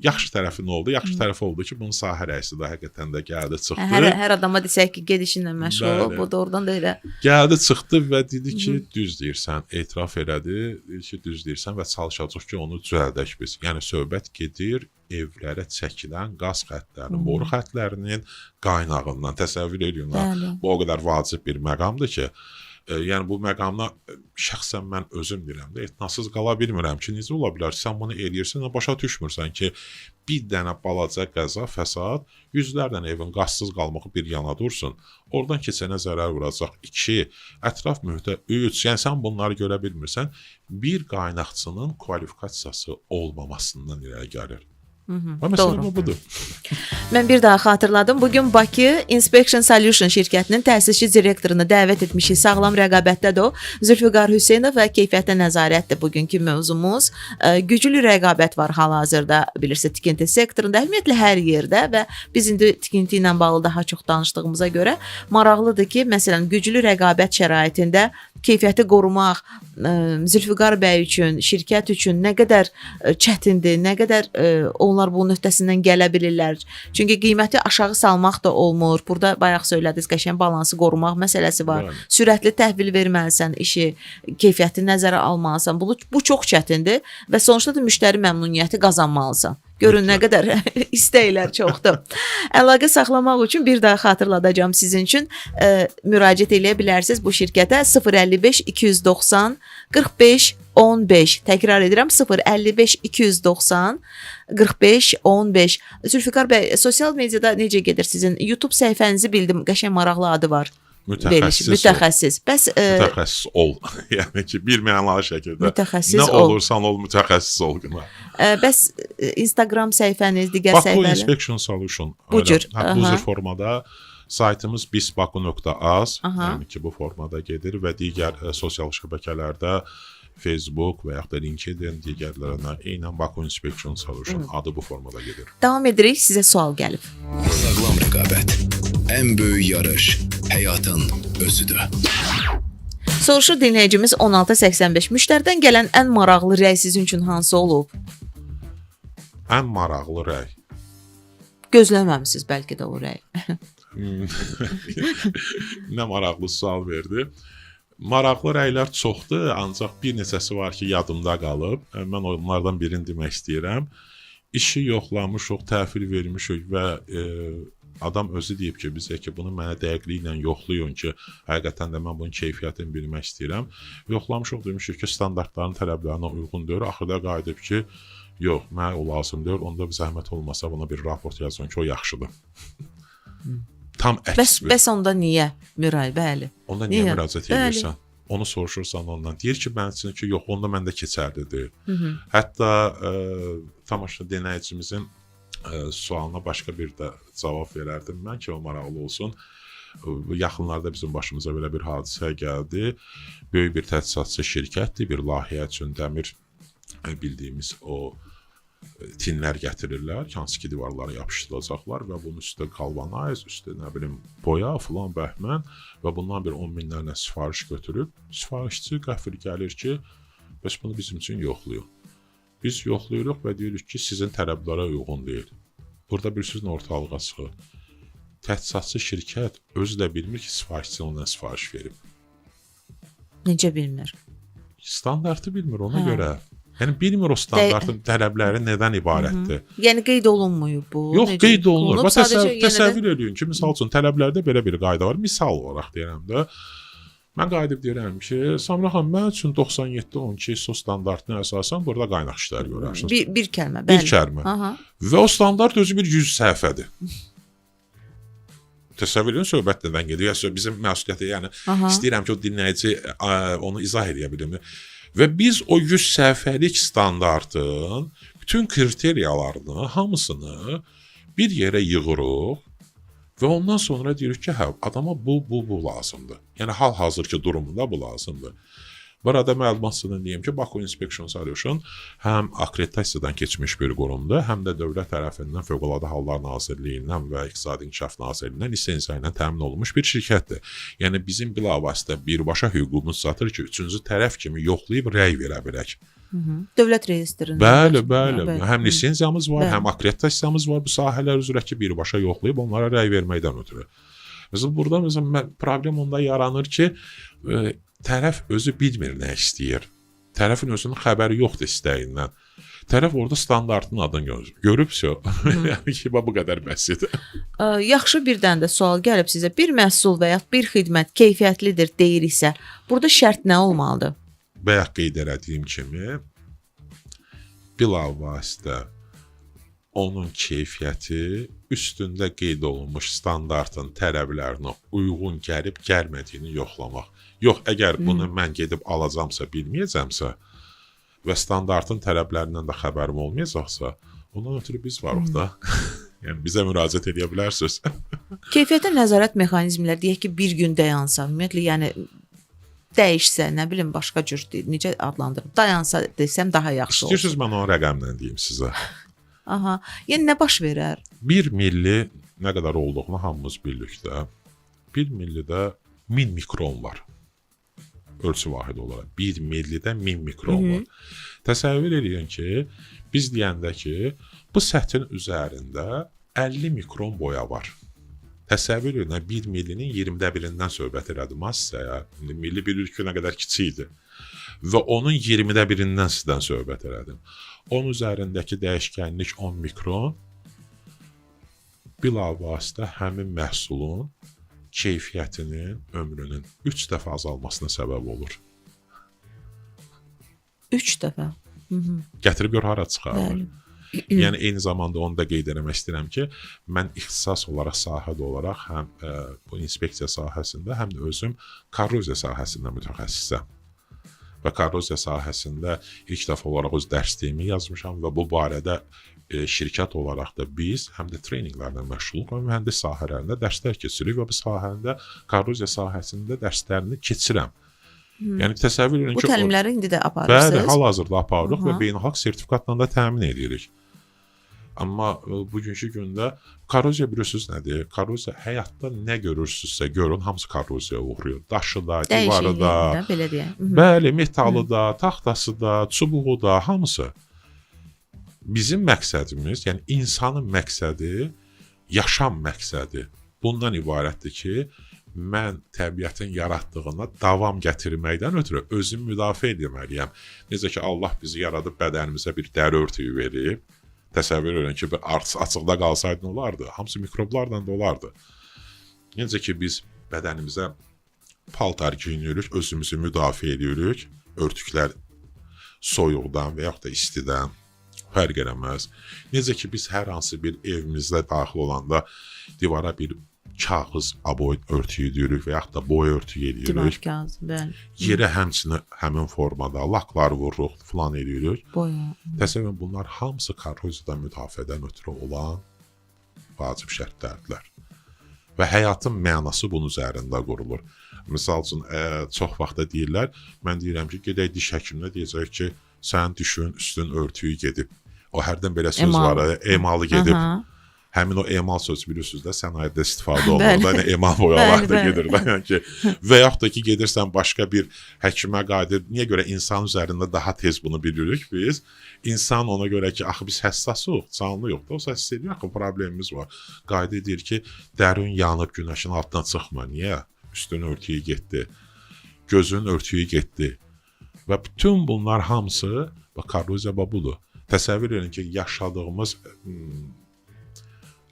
S2: yaxşı tərəfi nə oldu? Yaxşı tərəfi oldu ki, bunun sahə rəisi də həqiqətən də gəldi, çıxdı.
S1: Hər adama desək ki, ged işinlə məşğul ol, bu doğrudan da elə.
S2: Gəldi, çıxdı və dedi ki, düz deyirsən, etiraf elədi, dedi ki, düz deyirsən və çalışacağıq ki, onu düzəldək biz. Yəni söhbət gedir evlərə çəkilən qaz xəttlərinin, boru xəttlərinin qaynağından. Təsəvvür eləyin, bu o qədər vacib bir məqamdır ki, yəni bu məqamda şəxsən mən özüm deyirəm də, etinasız qala bilmirəm ki, necə ola bilər? Sən bunu eləyirsən, başa düşmürsən ki, bir dənə balaca qəza, fəsad yüzlərlə evin qazsız qalmağı bir yana dursun. Oradan keçənə zərər vuracaq. 2, ətraf mühitə 3, yəni sən bunları görə bilmirsən. Bir qaynaqçının kvalifikasiyası olmamasından irəli gəlir. Və məsələ budur.
S1: Mən bir daha xatırladım. Bugün Bakı Inspection Solution şirkətinin təsisçi direktorunu dəvət etmişik. Sağlam rəqabətdədir o. Zülfüqar Hüseynov və keyfiyyətə nəzarətdir bugünkü mövzumuz. Güclü rəqabət var hal-hazırda, bilirsiniz, tikinti sektorunda, ümumiyyətlə hər yerdə və biz indi tikinti ilə bağlı daha çox danışdığımıza görə maraqlıdır ki, məsələn, güclü rəqabət şəraitində keyfiyyəti qorumaq Zülfüqar bəy üçün, şirkət üçün nə qədər çətindir, nə qədər onlar bunun öhdəsindən gələ bilirlər. Çünki qiyməti aşağı salmaq da olmur. Burada bayaq söylədiniz, qəşəng balansı qorumaq məsələsi var.
S2: Bəli.
S1: Sürətli təhvil verməlisən, işi, keyfiyyəti nəzərə almalısan. Bu çox çətindir və sonuçda da müştəri məmnuniyyəti qazanmalısan. Görün nə qədər istəklər çoxdur. Əlaqə saxlamaq üçün bir daha xatırladacağam sizin üçün. Müraciət eləyə bilərsiniz bu şirkətə 055 290 45 15. Təkrar edirəm, 055 290 45 15. Zülfüqar bəy, sosial mediada necə gedir sizin YouTube səhifənizi bildim, qəşəng maraqlı adı var.
S2: Mütəxəssis.
S1: Mütəxəssis. Bəs
S2: mütəxəssis ol. Yəni ki, bir mənalı şəkildə.
S1: Mütəxəssis
S2: nə
S1: ol.
S2: Olursan ol, mütəxəssis ol.
S1: Bəs Instagram səhifəniz, digər
S2: Baku
S1: səhifələr?
S2: Inspection Solution.
S1: Bu cür.
S2: Hə, bu cür formada saytımız bisbaku.az,
S1: Aha.
S2: yəni ki, bu formada gedir və digər sosial şəbəkələrdə Facebook və yaxud da LinkedIn, digərlərinə eynən Baku Inspection Solution adı bu formada gedir.
S1: Davam edirik, sizə sual gəlib.
S3: Sağlam rəqabət. Ən böyük yarış həyatın özüdür.
S1: Soruşur dinləyicimiz 1685. Müştəridən gələn ən maraqlı rəy sizin üçün hansı olub?
S2: Ən maraqlı rəy.
S1: Gözləməmisiniz bəlkə də o rəy.
S2: Nə maraqlı sual verdi. Maraqlı rəylər çoxdur, ancaq bir neçəsi var ki, yadımda qalıb. Mən onlardan birini demək istəyirəm. İşi yoxlamışıq, təhvil vermişik və adam özü deyib ki, bizə ki, bunu mənə dəqiqliklə yoxlayın ki, həqiqətən də mən bunun keyfiyyətini bilmək istəyirəm. Yoxlamışıq, demişik ki, standartların tələblərinə uyğun deyil. Axırda qayıdıb ki, yox, mənə o lazım deyil. Onda bir zəhmət olmasa buna bir raport yazın ki, o yaxşıdır. Tam əks
S1: Bəs
S2: bir.
S1: bəs onda niyə müraciət? Bəli.
S2: Onda niyə
S1: Niyə?
S2: müraciət
S1: Bəli.
S2: edirsən? Onu soruşursan ondan. Deyir ki, mənim üçün ki, yox, onda məndə keçərli deyil.
S1: Hı -hı.
S2: Hətta tamaşa dinləyicimizin sualına başqa bir də cavab verərdim mən ki, o maraqlı olsun. Yaxınlarda bizim başımıza belə bir hadisə gəldi. Böyük bir təchizatçı şirkətdir, bir layihə üçün dəmir bildiyimiz o tinlər gətirirlər, ki, hansı ki divarlara yapışdırılacaqlar və bunun üstə galvanize, üstə nə bilim boya filan bəhmən və bundan bir 10 minlərlə sifariş götürüb, sifarişçi qəfil gəlir ki, bəs bunu bizim üçün yoxlayın. Biz yoxlayırıq və deyirik ki, sizin tələblərə uyğun deyil. Burada bir sözün ortalığa çıxır. Təchizatçı şirkət özü də bilmir ki, sifarişçi ona sifariş verib.
S1: Necə bilmir?
S2: Standartı bilmir ona
S1: Hə.
S2: görə. Yəni bilmir o standartın tələbləri nədən ibarətdir.
S1: Yəni qeyd olunmuyub bu.
S2: Yox,
S1: Necə?
S2: qeyd olunur.
S1: Olunub,
S2: Bax
S1: sadəcə yenə də
S2: təsəvvür eləyin ki, misal üçün tələblərdə belə bir qayda var. Misal olaraq deyirəm də. Mən qayıdıb deyirəm ki, Samira xanım, mən üçün 97-12 ISO standartına əsasən burada qaynaq işləri görərsiniz.
S1: bir kəlmə,
S2: Bir
S1: bəli.
S2: kəlmə.
S1: Aha.
S2: Və o standart özü bir 100 səhifədir. Təsəvvür edin söhbət nədən gedir? Ya bizim məsuliyyəti, yəni
S1: Aha.
S2: istəyirəm ki, o dinləyici onu izah eləyə bilim. Və biz o 100 səhifəlik standartın bütün kriteriyalarını, hamısını bir yerə yığırıq və ondan sonra deyirik ki, hə, adama bu, bu, bu lazımdır. Yəni hal-hazırki durumunda bu lazımdır. Burada məlumat sizə deyim ki, Baku Inspection Solution həm akkreditasiyadan keçmiş bir qurumdur, həm də dövlət tərəfindən Fövqəladə Hallar Nazirliyindən və İqtisadi İnkişaf Nazirliyindən lisenziya ilə təmin olunmuş bir şirkətdir. Yəni bizim bilavasitə birbaşa hüququmuz çatır ki, üçüncü tərəf kimi yoxlayıb rəy verə bilək.
S1: Hı -hı. Dövlət reyestrində.
S2: Bəli, bəli.
S1: Bəli.
S2: Həm lisenziyamız var,
S1: Bəli.
S2: həm akkreditasiyamız var bu sahələr üzrə ki, birbaşa yoxlayıb onlara rəy verməkdən ötürü. Məsələn, burada məsələn problem onda yaranır ki, tərəf özü bilmir nə istəyir. Tərəfin özünün xəbəri yoxdur istəyindən. Tərəf orada standartın adını görür. Görübsə, yəni ki, bu qədər bəsit.
S1: Yaxşı, bir dənə də sual gəlib sizə. Bir məhsul və ya bir xidmət keyfiyyətlidir deyiriksə, burada şərt nə olmalıdır?
S2: Bayaq qeyd elədiyim kimi bilavasitə onun keyfiyyəti üstündə qeyd olunmuş standartın tələblərinə uyğun gəlib gəlmədiyini yoxlamaq. Yox, əgər bunu mən gedib alacamsa, bilməyəcəmsə və standartın tələblərindən də xəbərim olmayacaqsa, ondan ötürü biz varıq da. Yəni bizə müraciət edə bilərsiniz.
S1: Keyfiyyətə nəzarət mexanizmləri deyək ki, bir gün dayansa, ümumiyyətlə yəni dəyişsə, nə bilim başqa cür necə adlandırım? Dayansa desəm daha yaxşı olar.
S2: İstəyirsiniz mən onu rəqəmlə deyim sizə.
S1: Aha. Yəni nə baş verər?
S2: 1 milli nə qədər olduğunu hamımız bilirik də. 1 millidə 1000 mikron var. Ölçü vahidi olaraq 1 millidə 1000 mikron var. Təsəvvür eləyin ki, biz deyəndə ki, bu səthin üzərində 50 mikron boya var. Təsəvvür eləyin, 1 millinin 20-də birindən söhbət elədim ha sizə. İndi milli bilirik ki, nə qədər kiçik idi. Və onun 20-də birindən sizdən söhbət elədim. Onun üzərindəki dəyişkənlik 10 mikron bilavasitə həmin məhsulun keyfiyyətinin, ömrünün 3 dəfə azalmasına səbəb olur.
S1: 3 dəfə.
S2: Gətirib gör hara çıxarır.
S1: Bəli.
S2: Yəni eyni zamanda onu da qeyd eləmək istəyirəm ki, mən ixtisas olaraq sahədə olaraq həm bu inspeksiya sahəsində, həm də özüm korroziya sahəsində mütəxəssisəm. Və korroziya sahəsində ilk dəfə olaraq öz dərsliyimi yazmışam və bu barədə şirkət olaraq da biz həm də treninqlərlə məşğuluq və mühəndis sahələrində dərslər keçiririk və bu sahəndə korroziya sahəsində dərslərini keçirəm. Yəni təsəvvür edin
S1: Bu
S2: ki,
S1: təlimləri indi də
S2: Bəli,
S1: aparırsınız.
S2: hal-hazırda aparırıq və
S1: Aha.
S2: beynəlxalq sertifikatla da təmin edirik. Amma bugünkü gündə korroziya bilirsiniz nədir? Korroziya həyatda nə görürsünüzsə görün, hamısı korroziyaya uğrayır. Daşı da, divarı da,
S1: Dəyişikliyi də belə deyək. Hı -hı.
S2: bəli, metalı da, taxtası da, çubuğu da, hamısı. Bizim məqsədimiz, yəni insanın məqsədi, yaşam məqsədi bundan ibarətdir ki, mən təbiətin yaratdığına davam gətirməkdən ötürü özümü müdafiə etməliyəm. Necə ki Allah bizi yaradıb bədənimizə bir dəri örtüyü verib. Təsəvvür edin ki, bir açıqda qalsaydı nə olardı? Hamısı mikroblarla dolardı. Necə ki biz bədənimizə paltar geyinirik, özümüzü müdafiə edirik, örtüklər soyuqdan və yaxud da istidən fərq eləməz. Necə ki biz hər hansı bir evimizdə daxil olanda divara bir Kağız aboy örtüyü deyirik və yaxud da boya örtüyü eləyirik.
S1: Divar kağızı, bəli.
S2: Yerə həmçinin həmin formada laklar vururuq, filan eləyirik.
S1: Boya.
S2: Təsəvvür edin, bunlar hamısı korroziyadan müdafiədən ötürü olan vacib şərtlərdirlər. Və həyatın mənası bunun üzərində qurulur. Misal üçün, çox vaxt da deyirlər, mən deyirəm ki, gedək diş həkiminə, deyəcək ki, sənin dişin üstün örtüyü gedib. O hərdən belə söz
S1: Emal.
S2: var, emalı gedib.
S1: Aha.
S2: Həmin o emal sözü bilirsiniz də sənayedə istifadə olunur da,
S1: Bəli.
S2: yəni emal boyalar
S1: Bəli,
S2: da
S1: bəli.
S2: gedir də. Yəni ki, və yaxud da ki, gedirsən başqa bir həkimə qadir. Niyə görə insan üzərində daha tez bunu bilirik biz? İnsan ona görə ki, axı biz həssasıq, canlıyıq da, o hiss edir axı problemimiz var. Qayda edir ki, dərin yanıb günəşin altına çıxma. Niyə? Üstün örtüyü getdi. Gözün örtüyü getdi. Və bütün bunlar hamısı bax korroziya bax budur. Təsəvvür edin ki, yaşadığımız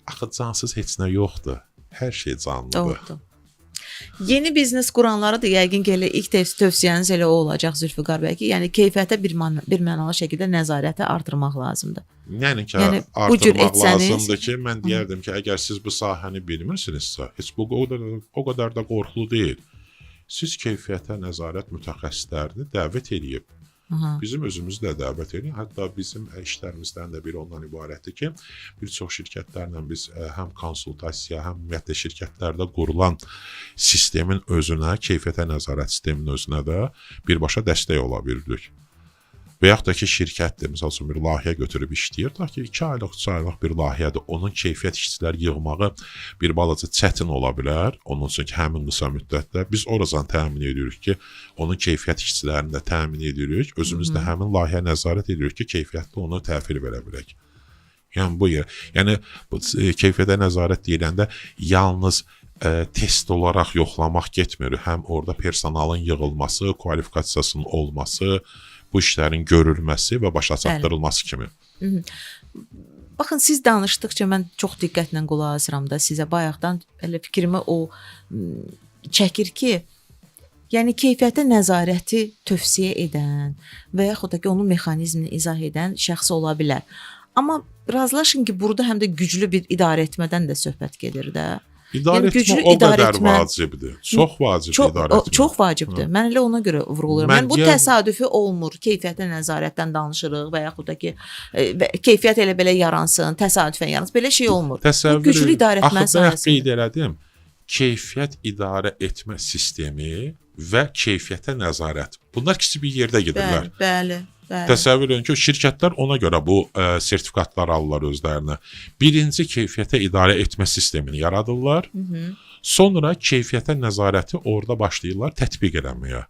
S2: axı cansız heç nə yoxdur. Hər şey canlıdır.
S1: Doğrudur. Yeni biznes quranlara da yəqin ki, elə ilk tövsiyəniz elə o olacaq Zülfüqar bəy ki, yəni keyfiyyətə bir mənalı şəkildə nəzarəti artırmaq lazımdır.
S2: Yəni ki,
S1: Yəni, bu cür
S2: artırmaq
S1: etsəniz-
S2: lazımdır ki, mən deyərdim ki, əgər siz bu sahəni bilmirsinizsə, heç bu o qədər də qorxulu deyil. Siz keyfiyyətə nəzarət mütəxəssislərini dəvət eləyib
S1: Aha.
S2: bizim özümüzü də dəvət edin. Hətta bizim işlərimizdən də biri ondan ibarətdir ki, bir çox şirkətlərlə biz həm konsultasiya, həm ümumiyyətlə şirkətlərdə qurulan sistemin özünə, keyfiyyətə nəzarət sisteminin özünə də birbaşa dəstək ola bilirik. Və yaxud da ki, şirkətdir, məsəl üçün bir layihə götürüb işləyir, tutaq ki, 2 aylıq, 3 aylıq bir layihədir. Onun keyfiyyət işçilər yığmağı bir balaca çətin ola bilər. Onun üçün ki, həmin qısa müddətdə biz oradan təmin edirik ki, onun keyfiyyət işçilərini də təmin edirik. Özümüz də həmin layihəyə nəzarət edirik ki, keyfiyyətli onu təhvil verə bilək. Yəni bu yer, yəni bu keyfiyyətə nəzarət deyiləndə yalnız test olaraq yoxlamaq getmir. Həm orada personalın yığılması, kvalifikasiyasının olması, bu işlərin görülməsi və başa çatdırılması kimi.
S1: Baxın, siz danışdıqca mən çox diqqətlə qulaq asıram da sizə. Bayaqdan elə fikrimi o çəkir ki, yəni keyfiyyətə nəzarəti tövsiyə edən və yaxud da ki, onun mexanizmini izah edən şəxs ola bilər. Amma razılaşın ki, burada həm də güclü bir idarə etmədən də söhbət gedir də.
S2: İdarə
S1: Yəni
S2: etmə
S1: güclü
S2: o
S1: idarə
S2: qədər
S1: etmə-
S2: vacibdir. Çox vacibdir
S1: Çox
S2: idarə etmə.
S1: çox vacibdir. Mən elə ona görə vurğulayıram.
S2: Mən
S1: Yəni bu təsadüfi olmur. Keyfiyyətə nəzarətdən danışırıq və yaxud da ki, keyfiyyət elə belə yaransın, təsadüfən yaransın. Belə şey olmur.
S2: Təsəvvür
S1: Bu güclü idarə etmə
S2: Axı bayaq
S1: sayəsində.
S2: qeyd elədim. Keyfiyyət idarə etmə sistemi və keyfiyyətə nəzarət. Bunlar ikisi bir yerdə gedirlər.
S1: Bəli, bəli, bəli.
S2: Təsəvvür edin ki, şirkətlər ona görə bu sertifikatlar alırlar özlərinə. Birinci keyfiyyətə idarə etmə sistemini yaradırlar.
S1: Hı -hı.
S2: Sonra keyfiyyətə nəzarəti orada başlayırlar tətbiq eləməyə.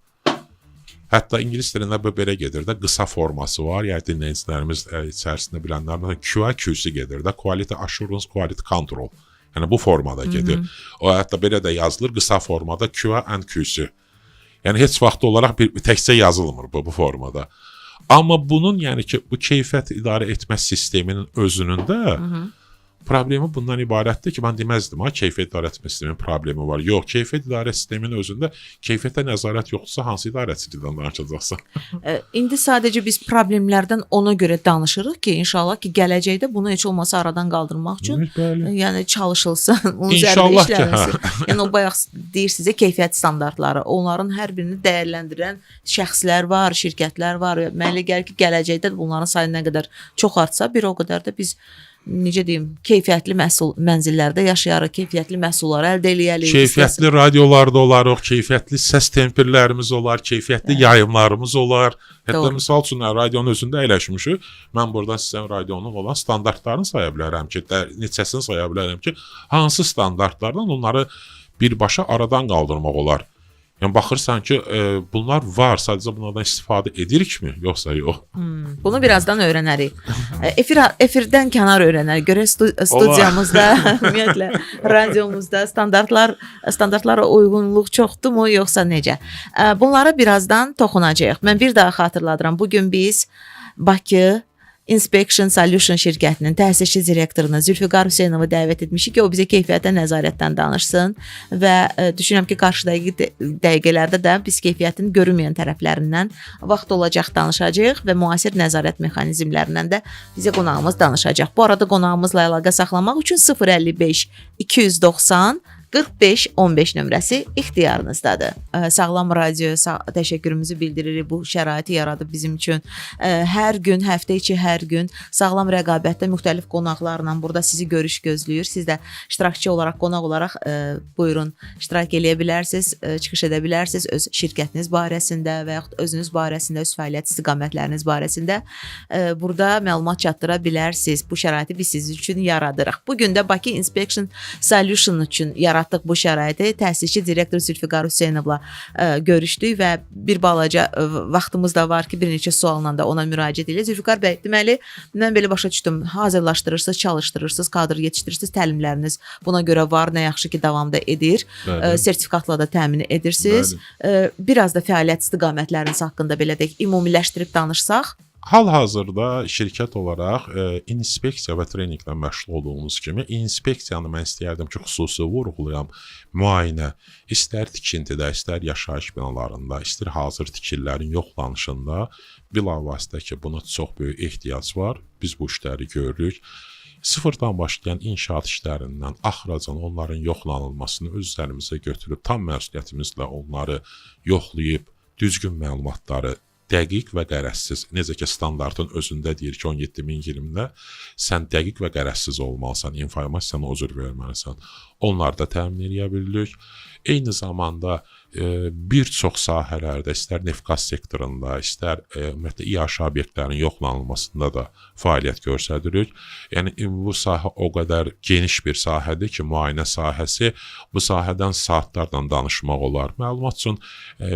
S2: Hətta ingilis dilində bu belə gedir də, qısa forması var. Yəni dinləyicilərimiz içərisində bilənlər məsələn QA/QC gedir də, Quality Assurance, Quality Control. Yəni bu formada gedir.
S1: Hı -hı.
S2: O hətta belə də yazılır qısa formada QA and QC. Yəni heç vaxt olaraq bir təkcə yazılmır bu formada. Amma bunun yəni ki, bu keyfiyyət idarə etmə sisteminin özünün də
S1: Hı -hı.
S2: problemi bundan ibarətdir ki, mən deməzdim ha, keyfiyyət idarə etmə sisteminin problemi var. Yox, keyfiyyət idarə sisteminin özündə keyfiyyətə nəzarət yoxdursa, hansı idarəçilikdən danışacaqsan?
S1: İndi sadəcə biz problemlərdən ona görə danışırıq ki, inşallah ki, gələcəkdə bunu heç olmasa aradan qaldırmaq üçün
S2: Evet, bəli.
S1: yəni çalışılsın, onun üzərində
S2: İnşallah ki, hə.
S1: işlənilsin. Yəni o bayaq deyirsinizə keyfiyyət standartları, onların hər birini dəyərləndirən şəxslər var, şirkətlər var. Mənə elə gəlir ki, gələcəkdə də bunların sayı nə qədər çox artsa, bir o qədər də biz necə deyim, keyfiyyətli məhsul mənzillərdə yaşayarıq, keyfiyyətli məhsulları əldə eləyərik.
S2: Keyfiyyətli radiolarda olarıq, keyfiyyətli səs tempirlərimiz olar, keyfiyyətli yayımlarımız olar. Hətta
S1: Doğru.
S2: misal üçün radionun özündə əyləşmişik. Mən buradan sizə radionun olan standartlarını saya bilərəm ki, neçəsini saya bilərəm ki, hansı standartlardan onları birbaşa aradan qaldırmaq olar. Yəni baxırsan ki, bunlar var, sadəcə bunlardan istifadə edirikmi, yoxsa yox?
S1: Bunu birazdan öyrənərik. Efirdən kənar öyrənərik. Görək studiyamızda, ümumiyyətlə radiomuzda standartlara uyğunluq çoxdurmu, yoxsa necə? Bunlara birazdan toxunacağıq. Mən bir daha xatırladıram. Bu gün biz Bakı Inspection Solution şirkətinin təsisçi direktorunu Zülfüqar Hüseynovu dəvət etmişik ki, o bizə keyfiyyətə nəzarətdən danışsın və düşünürəm ki, qarşıdakı dəqiqələrdə də biz keyfiyyətin görünməyən tərəflərindən vaxt olacaq danışacağıq və müasir nəzarət mexanizmlərindən də bizə qonağımız danışacaq. Bu arada qonağımızla əlaqə saxlamaq üçün 055 290 45 15 nömrəsi ixtiyarınızdadır. Sağlam Radioya təşəkkürümüzü bildiririk bu şəraiti yaradıb bizim üçün. Hər gün, həftə içi hər gün sağlam rəqabətdə müxtəlif qonaqlarla burada sizi görüş gözləyir. Siz də iştirakçı olaraq, qonaq olaraq buyurun iştirak eləyə bilərsiniz, çıxış edə bilərsiniz öz şirkətiniz barəsində və yaxud özünüz barəsində, öz fəaliyyət istiqamətləriniz barəsində burada məlumat çatdıra bilərsiniz. Bu şəraiti biz sizin üçün yaradırıq. Bu gün də Bakı Inspection Solution üçün yaratdıq bu şəraiti. Təsisçi direktor Zülfüqar Hüseynovla görüşdük və bir balaca vaxtımız da var ki, bir neçə sualla da ona müraciət edirik. Zülfüqar bəy, deməli, mən belə başa düşdüm. Hazırlaşdırırsınız, çalışdırırsınız, kadr yetişdirirsiniz, təlimləriniz buna görə var. Nə yaxşı ki, davam da edir.
S2: Bəli.
S1: Sertifikatla da təmin edirsiniz.
S2: Bəli.
S1: Biraz da fəaliyyət istiqamətləriniz haqqında belə deyək, ümumiləşdirib danışsaq.
S2: Hal-hazırda şirkət olaraq inspeksiya və treninqlə məşğul olduğumuz kimi, inspeksiyanı mən istəyərdim ki, xüsusi vurğulayam. Müayinə, istər tikintidə, istər yaşayış binalarında, istər hazır tikililərin yoxlanışında bilavasitə ki, buna çox böyük ehtiyac var. Biz bu işləri görürük. Sıfırdan başlayan inşaat işlərindən axıracan onların yoxlanılmasını öz üzərimizə götürüb tam məsuliyyətimizlə onları yoxlayıb düzgün məlumatları dəqiq və qərəzsiz, necə ki standartın özündə deyir ki, 17020-də sən dəqiq və qərəzsiz olmalısan, informasiyanı o cür verməlisən. Onları da təmin edə bilirik. Eyni zamanda bir çox sahələrdə, istər neft-qaz sektorunda, istər ümumiyyətlə İAŞ obyektlərinin yoxlanılmasında da fəaliyyət göstəririk. Yəni bu sahə o qədər geniş bir sahədir ki, müayinə sahəsi, bu sahədən saatlarla danışmaq olar. Məlumat üçün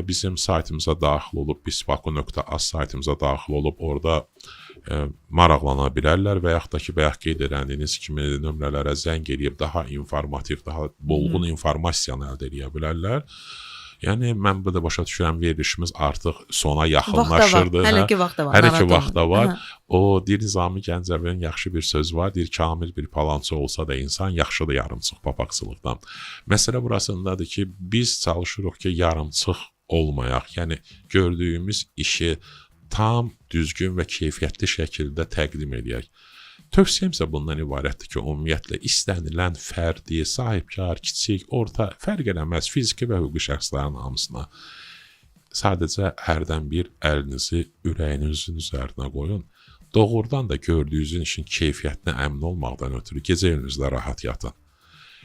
S2: bizim saytımıza daxil olub, bisbaku.az saytımıza daxil olub, orada maraqlana bilərlər və yaxud da ki, bayaq qeyd edəndiyiniz kimi nömrələrə zəng eləyib daha informativ, daha dolğun informasiyanı əldə edə bilərlər. Yəni mən bu da başa düşürəm, verilişimiz artıq sona yaxınlaşırdı.
S1: Vaxt da var. Hələ ki vaxt da var.
S2: Hələ ki vaxt da var.
S1: Aha.
S2: O deyir Nizami Gəncəvinin yaxşı bir sözü var. Deyir kamil bir palançı olsa da insan yaxşıdır yarımçıq papaqçılıqdan. Məsələ burasındadır ki, biz çalışırıq ki, yarımçıq olmayaq. Yəni gördüyümüz işi tam düzgün və keyfiyyətli şəkildə təqdim eləyək. Tövsiyəm isə bundan ibarətdir ki, ümumiyyətlə istənilən fərdi, sahibkar, kiçik, orta, fərq eləməz fiziki və hüquqi şəxslərin hamısına sadəcə hərdən bir əlinizi ürəyinizin üzərinə qoyun. Doğrudan da gördüyünüzün işin keyfiyyətinə əmin olmaqdan ötürü gecə evinizdə rahat yatın.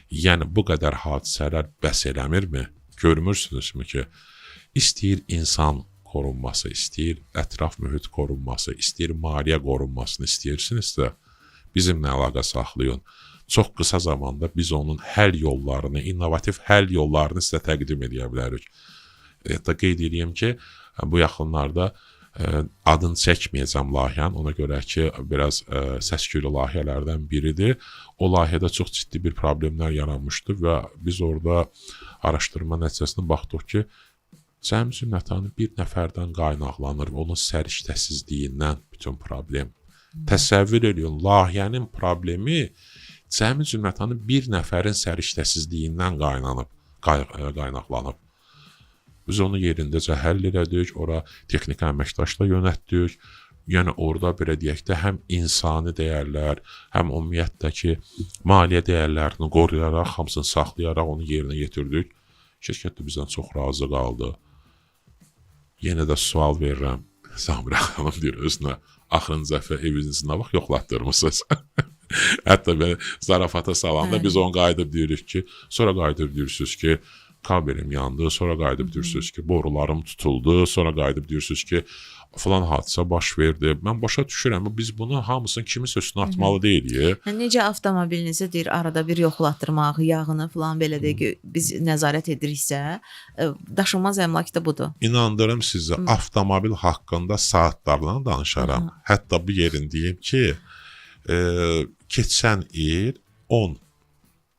S2: Yəni bu qədər hadisələr bəs eləmirmi? Görmürsünüzmü ki, istəyir insan korunması, istəyir ətraf mühit korunması, istəyir maliyyə korunmasını istəyirsinizsə, bizimlə əlaqə saxlayın. Çox qısa zamanda biz onun həll yollarını, innovativ həll yollarını sizə təqdim edə bilərik. Hətta qeyd edeyim ki, bu yaxınlarda adını çəkməyəcəm layihənin, ona görə ki, biraz səs-küylü layihələrdən biridir. O layihədə çox ciddi bir problemlər yaranmışdı və biz orada araşdırma nəticəsində baxdıq ki, cəmi cümlətanı bir nəfərdən qaynaqlanır və onun səriştəsizliyindən bütün problem. Təsəvvür eləyin, layihənin problemi cəmi cümlətanı bir nəfərin səriştəsizliyindən qaynaqlanıb. Biz onu yerindəcə həll elədik, ora texniki əməkdaşla yönəltdik. Yəni orada belə deyək də həm insani dəyərlər, həm ümumiyyətlə ki, maliyyə dəyərlərini qoruyaraq, hamısını saxlayaraq onu yerinə yetirdik. Şirkət də bizdən çox razı qaldı. Yenə də sual verirəm. Samirə xanım deyir özünə, axırıncı dəfə evinizi nə vaxt yoxlatdırmısınız? Hətta belə zarafata salanda biz onu qayıdıb deyirik ki, sonra qayıdıb deyirsiniz ki, kabelim yandı, sonra qayıdıb deyirsiniz ki, borularım tutuldu, sonra qayıdıb deyirsiniz ki, filan hadisə baş verdi. Mən başa düşürəm, biz bunu hamısını kiminsə üstünə atmalı deyilik.
S1: Necə avtomobilinizi deyir arada bir yoxlatdırmaq, yağını filan belə deyək ki, biz nəzarət ediriksə, daşınmaz əmlak da budur.
S2: İnandırım sizi, avtomobil haqqında saatlarla danışaram. Hətta bu yerin deyim ki, keçən il 10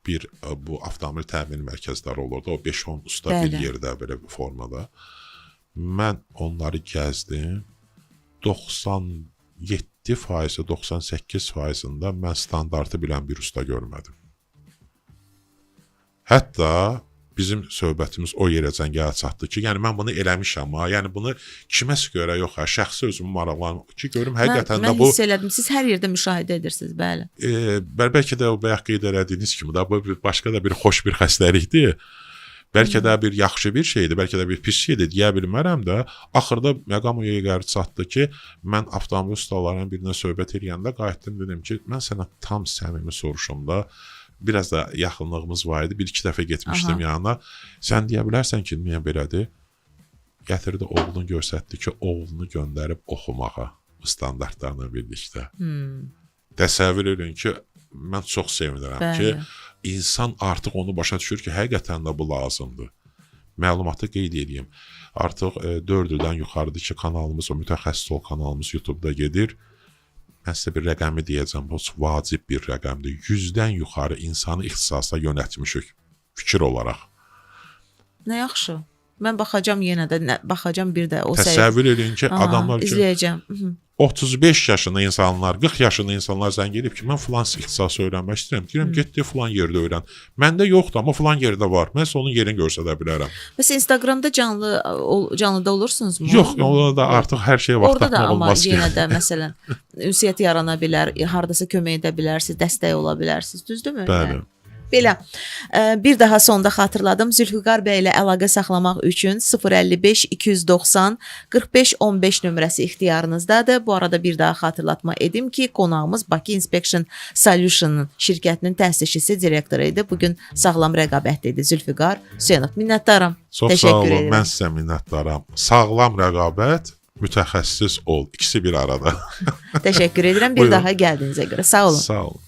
S2: bir bu avtomobil təmir mərkəzləri olurdu. O 5-10 usta bir yerdə belə bir formada. Mən onları gəzdim. 97%, 98%-ində mən standartı bilən bir usta görmədim. Hətta Bizim söhbətimiz o yerəcən gəlib çatdı ki, yəni mən bunu eləmişəm ha, yəni bunu kiməsə görə yox ha, şəxsi özümü maraqlanım ki, görüm həqiqətən
S1: mən
S2: də bu
S1: hiss elədim. Siz hər yerdə müşahidə edirsiniz, bəli.
S2: Bəlkə də o bayaq qeyd elədiyiniz kimi də bu bir başqa da bir xoş bir xəstəlikdir. Bəlkə də bir yaxşı bir şeydir, bəlkə də bir pis şeydir deyə bilmərəm də. Axırda məqam o yerə gəlib çatdı ki, mən avtomobil ustalarının birinə söhbət eləyəndə qayıtdım dedim ki, mən sənə tam səmimi soruşum da. Biraz da yaxınlığımız var idi. Bir-iki dəfə getmişdim
S1: Aha.
S2: yanına. Sən deyə bilərsən ki, niyə belədir? Gətirdi oğlunu göstərdi ki, oğlunu göndərib oxumağa bu standartlarla birlikdə. Təsəvvür edin ki, mən çox sevinirəm
S1: Bəli.
S2: ki, insan artıq onu başa düşür ki, həqiqətən də bu lazımdır. Məlumatı qeyd edeyim. Artıq 4 ildən yuxarıdır ki, kanalımız, o mütəxəssis ol kanalımız YouTube-da gedir. Mən sizə bir rəqəmi deyəcəm, bu çox vacib bir rəqəmdir. 100-dən yuxarı insanı ixtisasa yönəltmişik fikir olaraq.
S1: Nə yaxşı. Mən baxacam yenə də, baxacam bir də o səhifə.
S2: Təsəvvür edin ki,
S1: Aha,
S2: adamlar üçün
S1: izləyəcəm. Hı.
S2: 35 yaşında insanlar, 40 yaşında insanlar zəng edib ki, mən filan ixtisası öyrənmək istəyirəm. Deyirəm, get de filan yerdə öyrən. Məndə yoxdur, amma filan yerdə var. Mən sizə onun yerini göstərə bilərəm.
S1: Bəs Instagramda canlıda olursunuzmu?
S2: Yox, orada da artıq hər şeyə vaxt
S1: Orada da
S2: tapmaq
S1: amma
S2: olmaz ki.
S1: yenə də məsələn ünsiyyət yarana bilər, hardasa kömək edə bilərsiniz, dəstək ola bilərsiniz, düzdürmü?
S2: Bəli.
S1: Belə, bir daha sonda xatırladım. Zülfüqar bəy ilə əlaqə saxlamaq üçün 055 290 45 15 nömrəsi ixtiyarınızdadır. Bu arada bir daha xatırlatma edim ki, qonağımız Bakı Inspection Solution şirkətinin təsisçisi, direktoru idi. Bu gün sağlam rəqabətdə idi Zülfüqar Hüseynov. Minnətdaram.
S2: Çox
S1: Təşəkkür
S2: sağ olun.
S1: edirəm.
S2: Mən sizə minnətdaram. Sağlam rəqabət, mütəxəssis ol. İkisi bir arada.
S1: Təşəkkür edirəm bir
S2: Buyurun.
S1: daha gəldiyinizə görə. Sağ olun.
S2: Sağ olun.